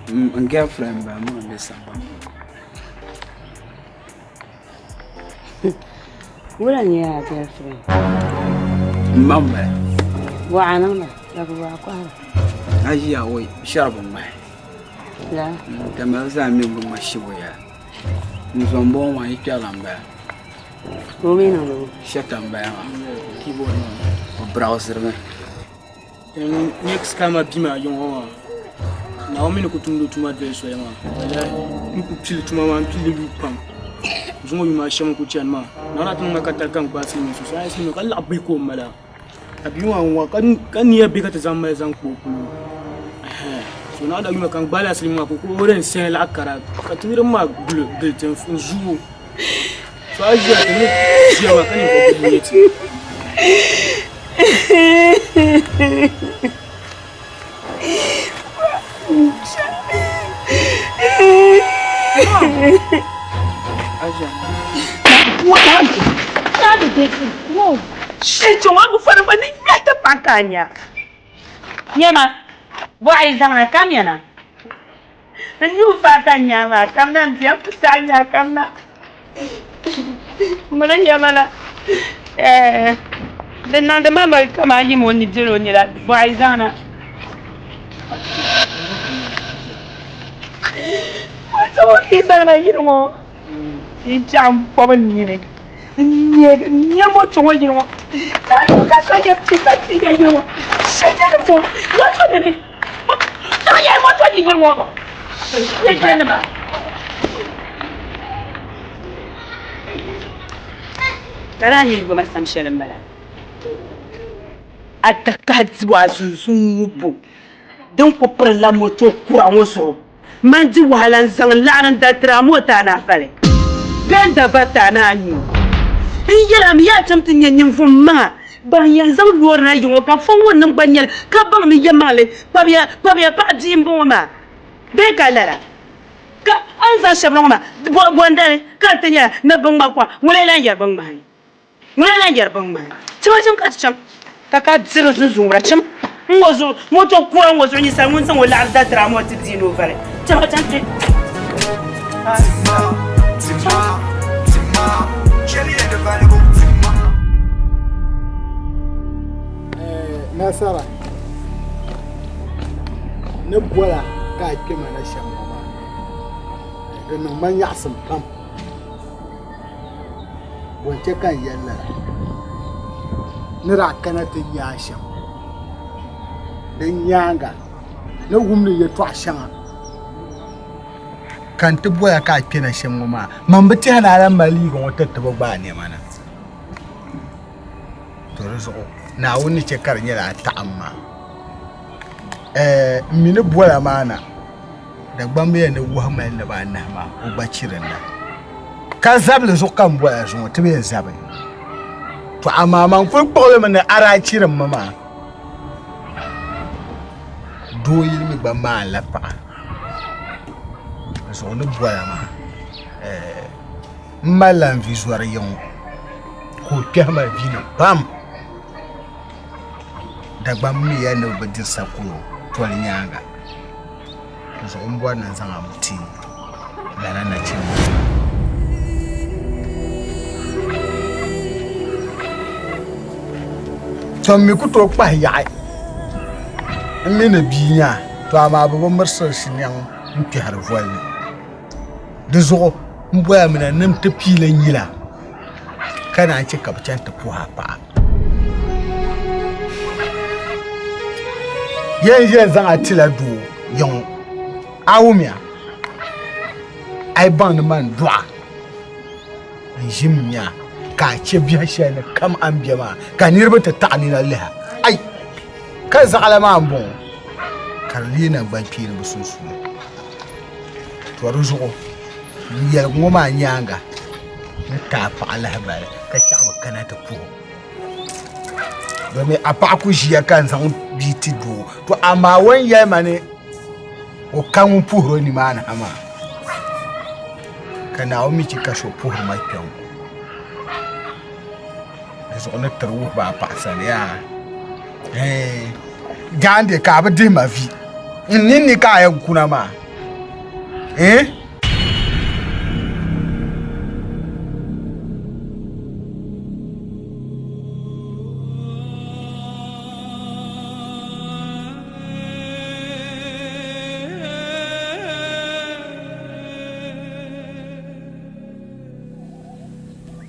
N girlfriend ba mi n bɛ sambani. Wula n nyɛ a girlfriend? N ma n bala. Waɣa niŋda ka bi waɣa kɔhira. Ajiya wai shɛri bi ŋmahi. La. Tamali zaa mi bi ŋma shibu ya. N zo n bɔŋɔ maa yi kpɛrila n bala. Ka o mi niŋdi o? Shɛta n bala maa. O browsiri mi. Next time a bi maa yiŋɔ maa. Naawuni mi ni ku tumdi o tuma doli soya maa. Wallahi n ku pili tuma maa n pili yuui pam. Zuŋɔ yuma shɛm n ku chani maa. Naawuni daa ti niŋ ma katali ka n gbaai silimiin so. So a yi silimiin ka laɣa bihi ka o mala. Ka bia maa n wa ka nia be ka ti zaŋ mali zaŋ kpa o polo. So naawuni daa yuma ka n gbaai lala silimiin maa ka o di n sahi laɣa kara ka ti niriba maa gili ti n zuui o. So a yi ʒiya ti ni ʒiya maa ka ninvuɣ bihi nyɛ ti. Nyama, bɔɣi zaŋna kamina. N nuu faai ka n nya maa kamina n diɛm ti saɣi nya kamina. Ŋuni n-nyɛ ma la di niŋdi ma mi kaman yim o ni diri o nina bɔɣi zaŋna. O yi zaŋna yili ŋɔ n-chaŋ m-pɔbi n nini n-nya moto ŋɔ yili ŋɔ ka so nyɛ pipa piiga yili ŋɔ moto nini moto yili ŋɔ Ka daa nyɛ yoma sam shɛli m-bala. A ti kahi dibu a sunsuun ŋubbu din ku pirila moto kura ŋɔ zuɣu. Man di wahala n-zaŋ n laɣiri n-da tiri a mota a ni a fali bee n-da bariti a ni a nyu. N yɛl a mi yaa cham ti nya ninvuɣ maŋa ban yɛn zaŋ loori na yi ŋɔ ka fɔŋ ŋɔ nim gba nyɛli ka baŋ ni yɛlimaŋli kpabiya paɣa bia m-bɔŋɔ maa bee ka lala. Ka a ni zaŋ shɛba na ŋɔ maa, bɔndali ka di ti nyɛla ni bɛ ŋma kom, ŋuna n-lan yɛri bɛ ŋmahi, ŋuna n-lan yɛri bɛ ŋmahi. Chama cham ka ti cham, ka ka diri zunzuŋura cham n-ŋɔ zuɣu, moto kura ŋɔ zuɣu ninsal ŋun zaŋ o laɣiri da tiri a maa o ti deei ni o vari. Chama cham kpe. Nasara ni bola ka a kpɛ ma na shɛm ŋɔ maa di niŋ ma nyaɣasim pam bɔ n chɛ ka n yɛli lala ni daa kana ti nya a shɛm di nyaanga ni wumdi yɛltɔɣa shɛŋa ka n ti boya ka a kpɛna shɛm ŋɔ maa man bi tɛhi ni a lahi mali liiga ŋɔ tiriti bi gbaai niɛma na to di zuɣu Naawuni ni chɛ ka di nyɛla a taɣim ma n mi ni bola maa na Dagbamba yɛn ni wuhi mali naba anahi maa o gba chi dinna ka zabili zuɣu ka n bola zuŋɔ ti bi yɛn zabi to amaa man kuli kpuɣili mi ni a daa chirimmi maa doo yili mi gba maanila paɣa zuɣu ni bola maa m malila n vi zɔri yiŋ ka o kpɛhi ma vi ni pam Dagbamba mi yɛli ni bɛ bi diri sakoro toli nyaaŋa di zuɣu m bɔri ni n zaŋ a ti lala nachimba. To m mi ku tooi kpahi yaɣi m mi ni bia nya to amaa bɛ bi mirisiri shiniɛŋ n-kpɛhiri voli ni. Di zuɣu m boya mi na ni n ti piila nyila ka naan chɛ ka bɛ chani ti puhi a paɣa. Yɛn yɛn zaŋ a tila doo yiŋ a wumya a yi baŋ ni man dɔɣa n ʒim nya ka a chɛ biɛhi shɛli ni kam a ni be maa ka niriba ti taɣi nina liha ai ka zaɣila maa m-bɔŋɔ ka di leei naŋgbankpeeni bɛ sunsuuni. To di zuɣu n yɛligu ŋɔ maa nyaaŋa ni ti a paɣa lahibali ka chaɣ bi kana ti puhi o. Domi a paɣa ku ʒiya ka n zaŋ bia ti doo. To amaa o ni yɛli ma ni o ka ŋun puhiri o nimaani ha maa, ka Naawuni mi chɛ ka so puhiri ma kpɛŋ. Di zuɣu ni tiri wuhi ba a paɣa sani yaa. Gaandi ka a bi dihi ma vi. N ninni ka a yɛn kuna maa. Eh?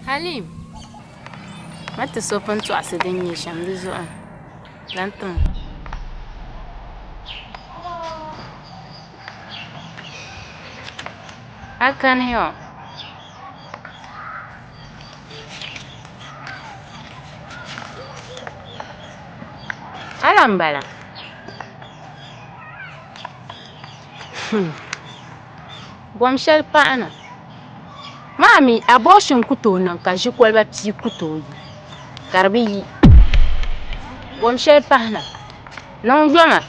Halim, ma ti so pun tɔɣisi din nyɛ shɛm di zuɣu lan tim. A kani yɔ. Ala m-bala. Hmm. Bom shɛli pahi na. Maa mi abortion ku tooi niŋ ka ʒi koliba pia ku tooi yi ka di bi yi. Bom shɛli pahi na. Niŋ yoma.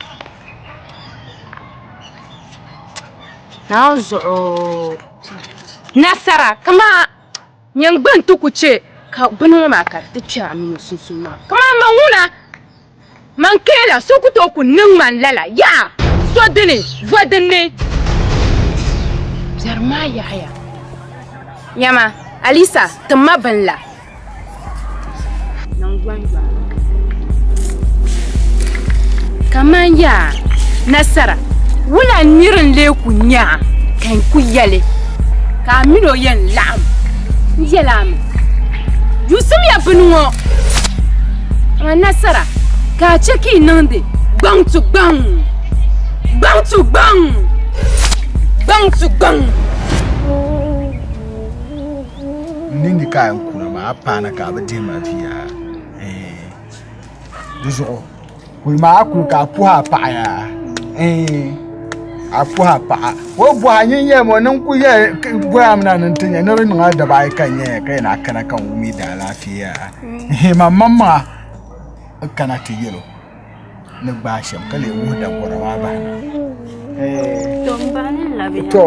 Naawuni zuɣu nasara kaman nyin gba n-ti ku che ka bini ŋɔ maa ka di ti kpɛri a mini o sunsuuni maa kaman man ŋuna man keela so ku tooi ku niŋ man lala yaha so dini vo dinni biɛri maa yaɣiya nyama Alisa tim ma bini la. Kaman yaa nasara, wula nir n-lee ku nya a ka n ku yɛli ka a min o yɛn laɣim? N yɛl a mi, yuusimiya bini ŋɔ, amaa nasara ka a chɛ ka yi niŋdi gbaŋ tu gbaŋ, gbaŋ tu gbaŋ, gbaŋ tu gbaŋ. N ni ni ka a yɛn kuna maa a paana ka a bi dihi ma vi yaa di zuɣu kuli maa a kuli ka a puhi a paɣa yaa a puhi a paɣa o bɔha nyin yɛli ma ni n ku bɔya mi na ni n ti nya ni di niŋ a daba ayi ka n nyaya ka yɛn a kana ka n wum yi daalaafee yaa man maŋmaŋa n kana ti yɛl o ni gbaai shɛm ka lee wuhi dagora maa bahi na. To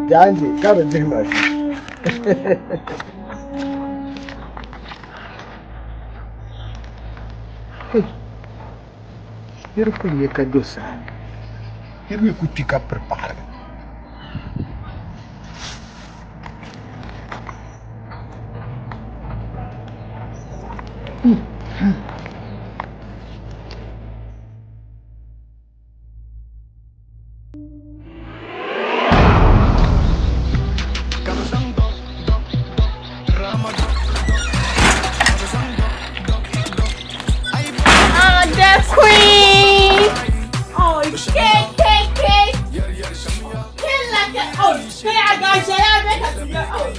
Jaanji ka di dihi ma vi. Nira kuli ye ka do saa ni. Nira mi ku kpi ka piri paɣiriga. Oh, the queen! Oh, K, K, K. K like a, oh, K, I got you. Oh,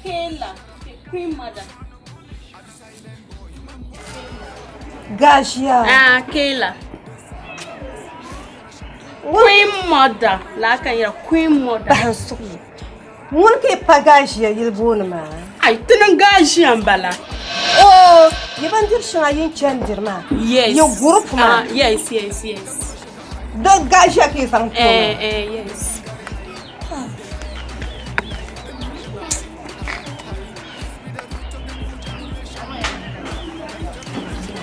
Kayla, Queen Mother. Gashiya. Ah, Kayla. Queen Mother. La kan yɛra Queen Mother. Bahi suɣi. Ŋuni ka yi pa Gashiya yili booni maa? Ai, tini Gashiya m-bala. Oh, yi bindiri shɛŋa yin chani diri maa? Yes. Yi group maa? Ah, yes, yes, yes. Di Gashiya ka yi zaŋ ti o maa? Eh, eh, yes.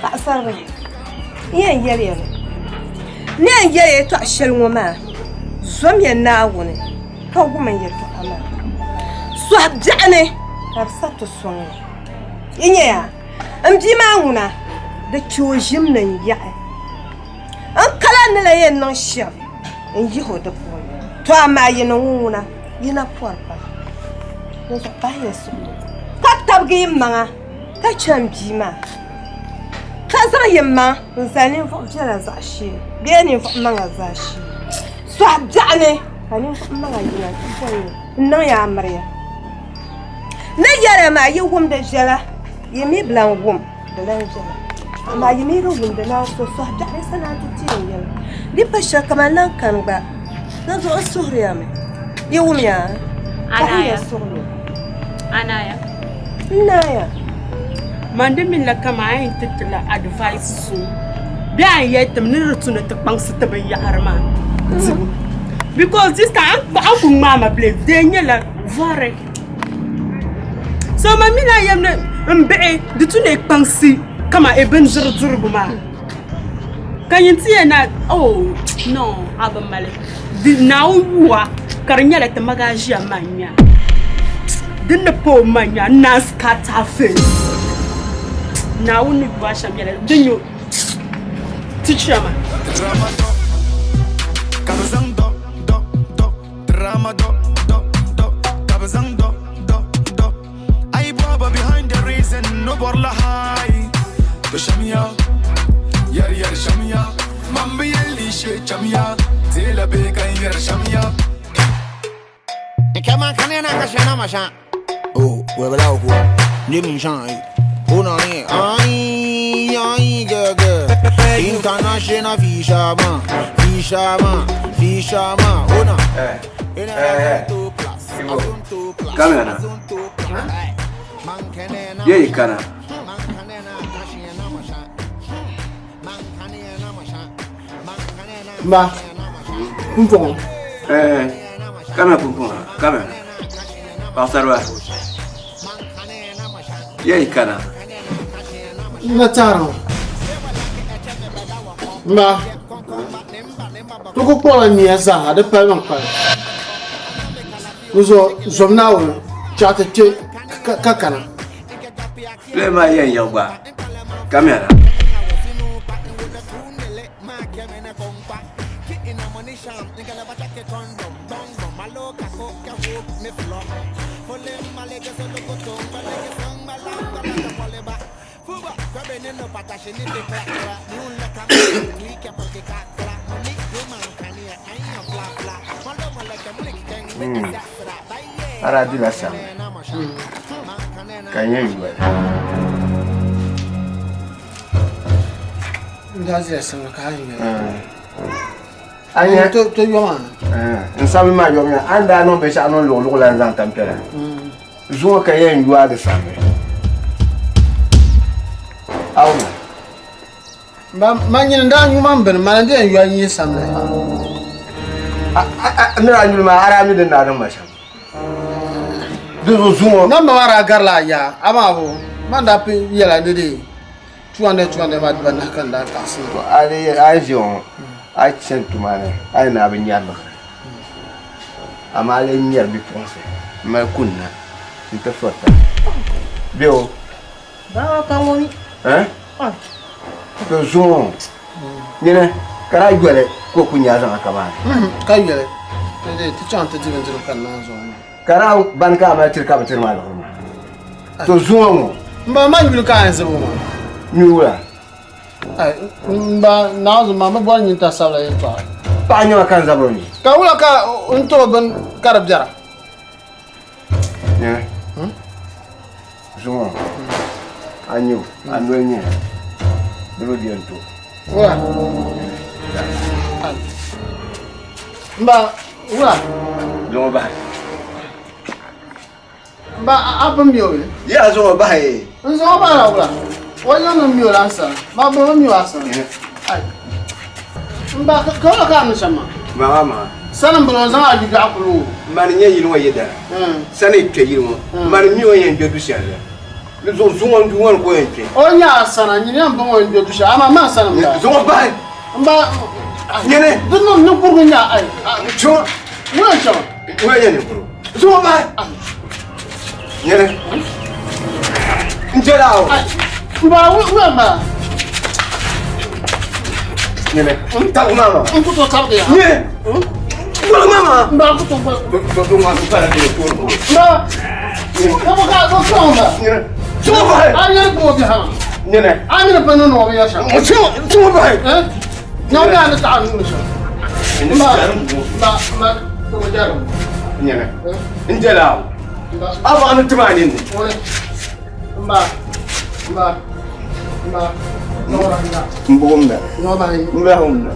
Paɣasaribili n yɛn yɛli ya mi n ni yɛn yɛli yɛltɔɣa shɛli ŋɔ maa zomiya Naawuni ka wum n yɛltɔɣa maa. Sɔhi biɛɣu ni ka di sa ti sɔŋ ya. Yi nya ya, m bia maa ŋuna, di chɛ o ʒim ni n-yaɣi. N kala ni la yɛn niŋ shɛm n-yihi o di puuni. Tɔ amaa yi ni ŋun ŋuna, yi na pɔri pam. Dinzuɣu pahiya suhudoo ka tabigi yi maŋa ka chɛ m bia maa, ka zaŋ yi maŋ n-zali ninvuɣ biɛla zaɣishee bee ninvuɣ maŋa zaashee. Sɔhi biɛɣu ni ka ninvuɣ maŋa yina nti boli ya n-niŋ ya amiliya. N ni yɛli ya maa, yi wumdi viɛla, yi mi bi lan wum di lan viɛla. Amaa yi mi bi wumdi naan so sɔhi biɛɣu ni sa naan ti ti yɛn yɛli, Di pa shɛli ka man lan kani gba. Dinzuɣu n suhiri ya mi, yi wumya? Pahiya suɣilo. Anaya. N naaya. Man di minila kaman a yɛn ti ti la advice suŋ bee a yɛn yɛli ti mi ni di tu ni ti kpaŋsi ti binyahari maa dibu because this time a ni ku ŋmaai ma bile dee nyɛla vari so man mi na yɛm ni n bihi di tu ni kpaŋsi kaman e bindiri dirigu maa ka nyin ti yɛn na oh no a bi mali di Naawuni yuwa ka di nyɛla ti maga ʒiya maa n-nya din ni pa o ma nya n naan scatter face Naawuni ni yuwa shɛm nyɛla din nyɛ teacher maa. Ka bɛ zaŋ dɔ dɔ dɔ drama dɔ dɔ dɔ ka bɛ zaŋ dɔ dɔ dɔ a yi bɔhi ba behind the reason no bɔrila high to shɛmiya yɛri yɛri shɛmiya man bi yɛli ni she chamiya deela bee ka n yɛri shɛmiya. Kema kanena kashena masha. Oh, webela oku. Ni mi shan ai. Una ni ai ai ge ge. International fisherman, fisherman, fisherman. Una. Eh. Eh. Ibo. Kamera. Ye kana. Mba, pumpɔŋɔ. Eh, kamina pumpɔŋɔ, kamina. Paɣasariba, ya yi kana. N na taara ŋɔ. Mba, ti ku kpuɣila nia zaaha di pali bin kpali. Di zuɣu zom Naawuni chaɣ ti kpe ka kana. Play maa yɛn yiɣi gba kamina na. Ara dila samli ka nyɛ yoli. N daa dila samli ka a yoli. A nya to yoma. N samli maa yom ya a ni daa niŋ binshɛɣu niŋ luɣuluɣu la n-zaŋ tampiɛla. Zuŋɔ ka yɛn yoa di samli. Awuna. Ma nyini n daa nyu ma n bini, mani n-di yɛn yoa n-yi samli. N ni daa nyuli maa, a daa mi din daa niŋ ma shɛm. Di zuɣu zuŋɔ. Namba maa daa garila a yaa, amaa bo, man daa pun yɛla ni di 200 200 maa dibanahi ka n daa taɣisi. To a yi a yi ʒiya ŋɔ, a yi chani tuma ni, a yi ni a bi nyari liɣiri. Amaa a lee nyari bipuɣinsi m-mali kunna nti firi taba. Bɛ o. Bawa ka ŋɔ mi. Eh? To zuŋɔ nyini ka daa yoli ka o ku nya zaŋa ka maa ni. Ka yoli ti chaŋ ti di bindirigu ka naan zuŋɔ maa. Ka daa bani ka a mali tiri ka bi tiri maa liɣiri maa. To zuŋɔ ŋɔ. M ba man yuli ka a yɛn zibi ŋɔ. Nyuli wula? M ba naanzu maa mi bɔri nyinta sabila yɛltɔɣa. Paɣa nyɛma ka n zabiri o ni. Ka wula ka n tiri o bini ka di biɛra? Nyɛ. Zuŋɔ a nyɛ a noli nyɛ di bi bɛni to. Wula. M ba wula. Zuŋɔ bahi. M ba a bi mi o bɛ? Ya zuŋɔ bahi. N zuŋɔ bahi la wula. O yiŋ ni mi o la n sani. Ma bi mi o a sani. M ba ka wula ka a niŋ shɛm maa? Maŋa maŋa. Sani m-bɔŋɔ n zaŋ a yidɔɣu kuli o. Mani n-nyɛ yili ŋɔ yidana. Sani yi kpe yili ŋɔ, mani m-mi o ni yɛn kpe du shɛli la. Di zuɣu zuŋɔ n-du ŋɔ ni ka o yɛn kpe. O nya a sana, nyini yɛn bɔŋɔ n-kpe du shɛli, amaa man sani m-bala. Zuŋɔ bahi. M ba, Nyini. Di niŋ ninkurigu nya ai. Zuŋɔ. Ŋuna n-chɛ ma. Ŋuna n-nyɛ ninkurigu. Zuŋɔ bahi. Nyɛli. N jɛla o. N ba wula n bala. Nyɛli. N tabi maa ma. N ku tooi tabigi ya. Nyɛli. Boli maa ma. N ba n ku tooi boli. Do ŋɔ n pala bee toori ŋɔ. N ba. Ka bɔ ka bɔ kpɛŋ ba. Nyɛli. Tuŋɔ bahi. A nyɛli gbɔɔ biha ma. Nyɛli. A mini pa niŋ o binyɛr shɛŋa. Tuŋɔ bahi. Nyɛŋ bɛ a ni taɣi nuu ni shɛm. N ba n ba n ba tɔgɔ jɛrim. Nyɛli. N jɛla o. A baɣa ni tima a nini. N ba n ba n ba. N buɣum na. N bɛhim na.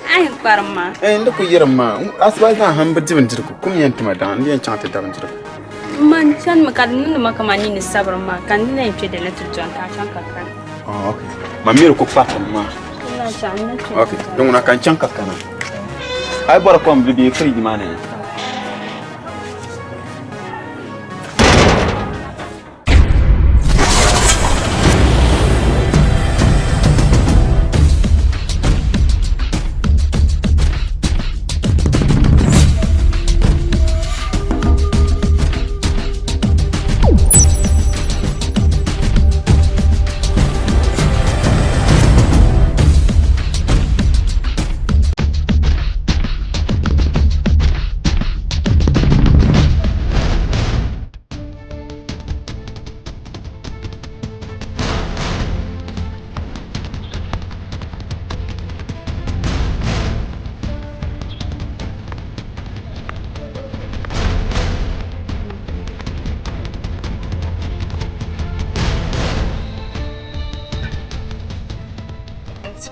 A yɛn kparim maa. N di ku yirim maa asiba zaa ha n bi di bindirigu kum yɛn tima daŋ n di yɛn chaŋ ti da bindirigu. Man chanimi ka di niŋdi ma kamani nini sabiri maa ka n di lahi kpe dini ti dɔni ka a chaŋ ka kana. Oh, okay. Ma mi di ku kparim maa. Okay, din ŋuna ka n chaŋ ka kana. A yi bɔri kom di be firiji maa ni.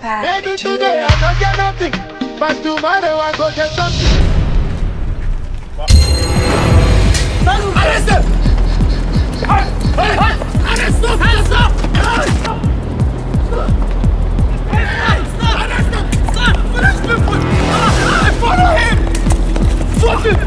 Maybe today I don't get nothing, but tomorrow I go get something. Arrest them! Arrest them! Arrest them! Arrest them! Arrest people! I follow him! Stop it!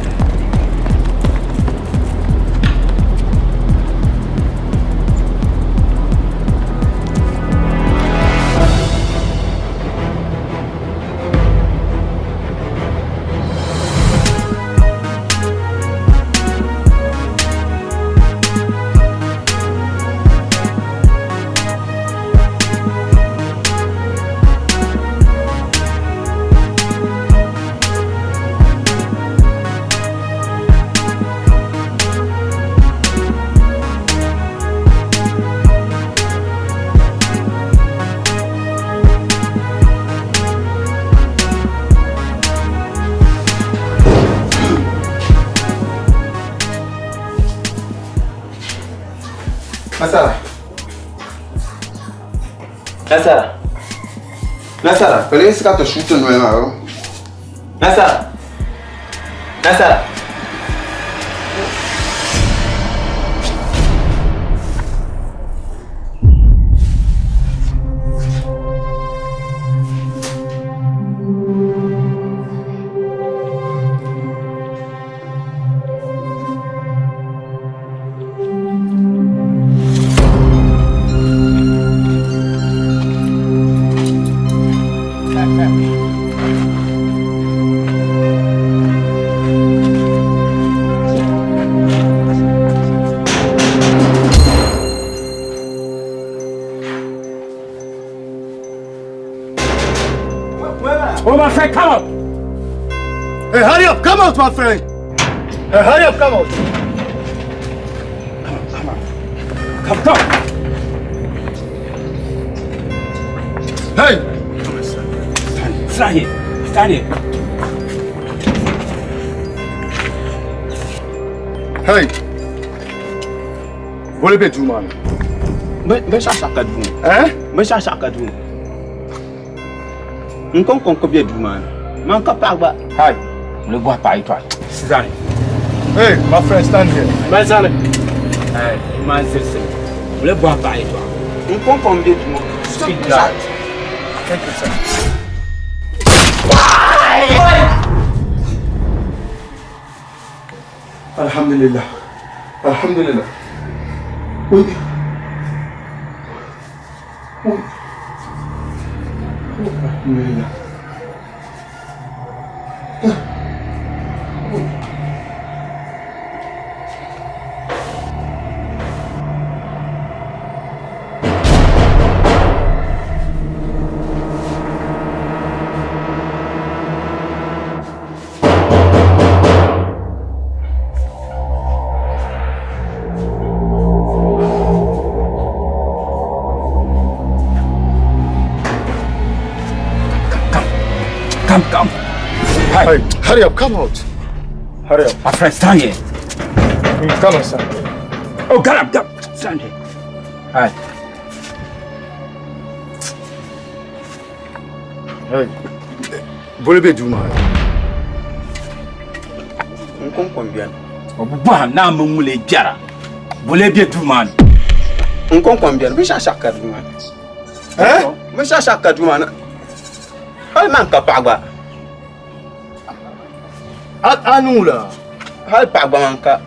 Nasara. Nasara. Nasara. Pɛlɛ ka ti shuuti noli maa o. Nasara. Nasara. Oh, my friend, come out! Hey, hurry up! Come out, my friend! Hey, hurry up, come out! Come on, come on. Come, come! Hey! Come on, stand. Stand here. Stand here. Hey! Bole be duu maa ni. Binshɛɣu ka duu. Eh? Binshɛɣu ka duu. N kɔŋ ko be duu maa ni. Man ka paɣa gba. Hi. N bɔhi paɣa yɛltɔɣa. Stand. Hey, my friend, stand here. Man zani. Hey, man zirisi. N bɔhi paɣa yɛltɔɣa. N kɔŋ be duu ŋɔ. Speak loud. Thank you, sir. Alhamdulillah. Alhamdulillah. Oi. Oi. Oi. Come, come. Hey, hurry up, come out. Hurry up. My friend, stand here. Come and stand here. Oh, get up, get up. Stand here. Hi. Hey. Boli be duu maa ni. N kɔŋko m-beni. O bi bɔhim ni a mini ŋuli gbɛra. Boli be duu maa ni. N kɔŋko m-beni. Binshɛɣu shɛɣu ka duu maa ni. Binshɛɣu shɛɣu ka duu maa ni. Hali man ka paɣa gba. A ni ŋula? Hali paɣa gba man ka.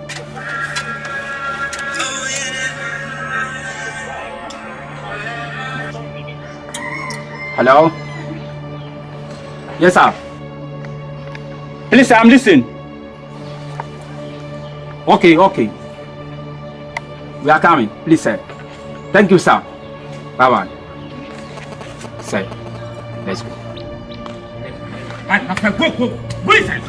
Hello? Yes, sir. Please, I'm listening. Okay, okay. We are coming. Please, sir. Thank you, sir. Bye-bye. Sir, let's go. My friend, go, go. Go inside.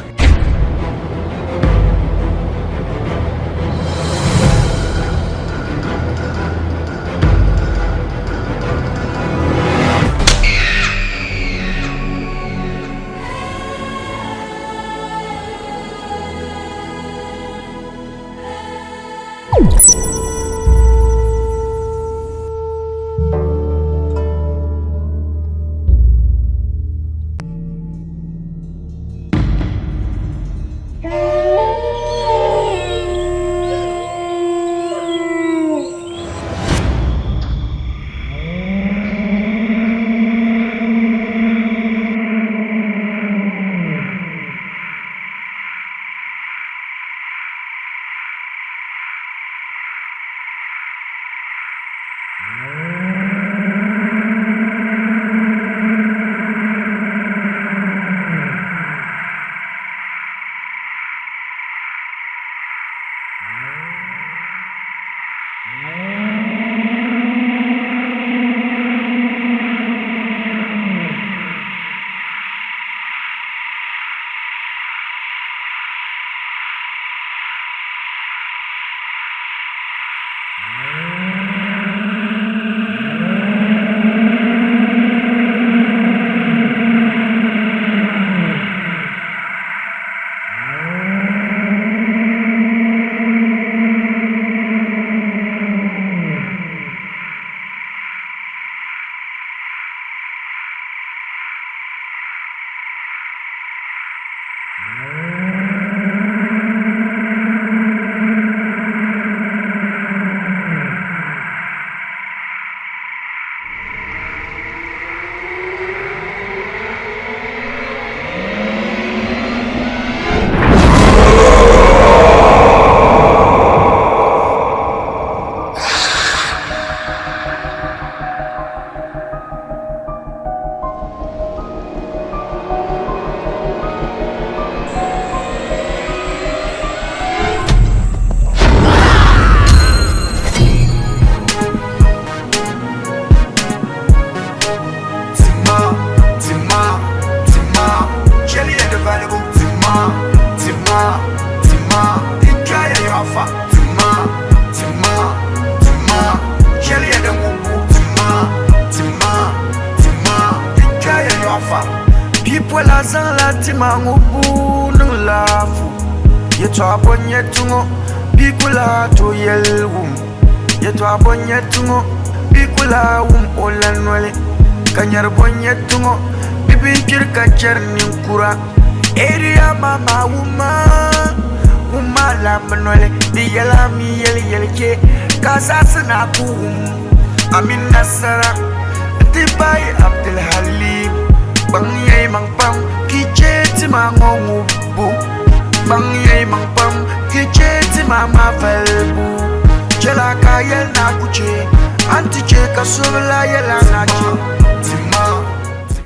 Tima ŋubu niŋ laafu yɛtɔɣa bɔ nyɛ tuŋo bia ku lahi tooi yɛli wum yɛtɔɣa bɔ nyɛ tuŋo bia ku lahi wum o la noli ka nyɛri bɔ nyɛ tuŋo bibil kpiri ka chɛri ninkura area mama wuma wuma la noli di yɛla mi yɛli yɛli ke ka zaasi na ku wum amin nasara n ti pahi Abdulhalim kpaŋ yɛi maŋ pam ki che ti ma ŋɔ ŋubbu kpaŋ yɛi maŋ pam ki che ti ma ma valibu. chela ka yɛli na ku che. Anti che ka so bi lahi yɛla na che.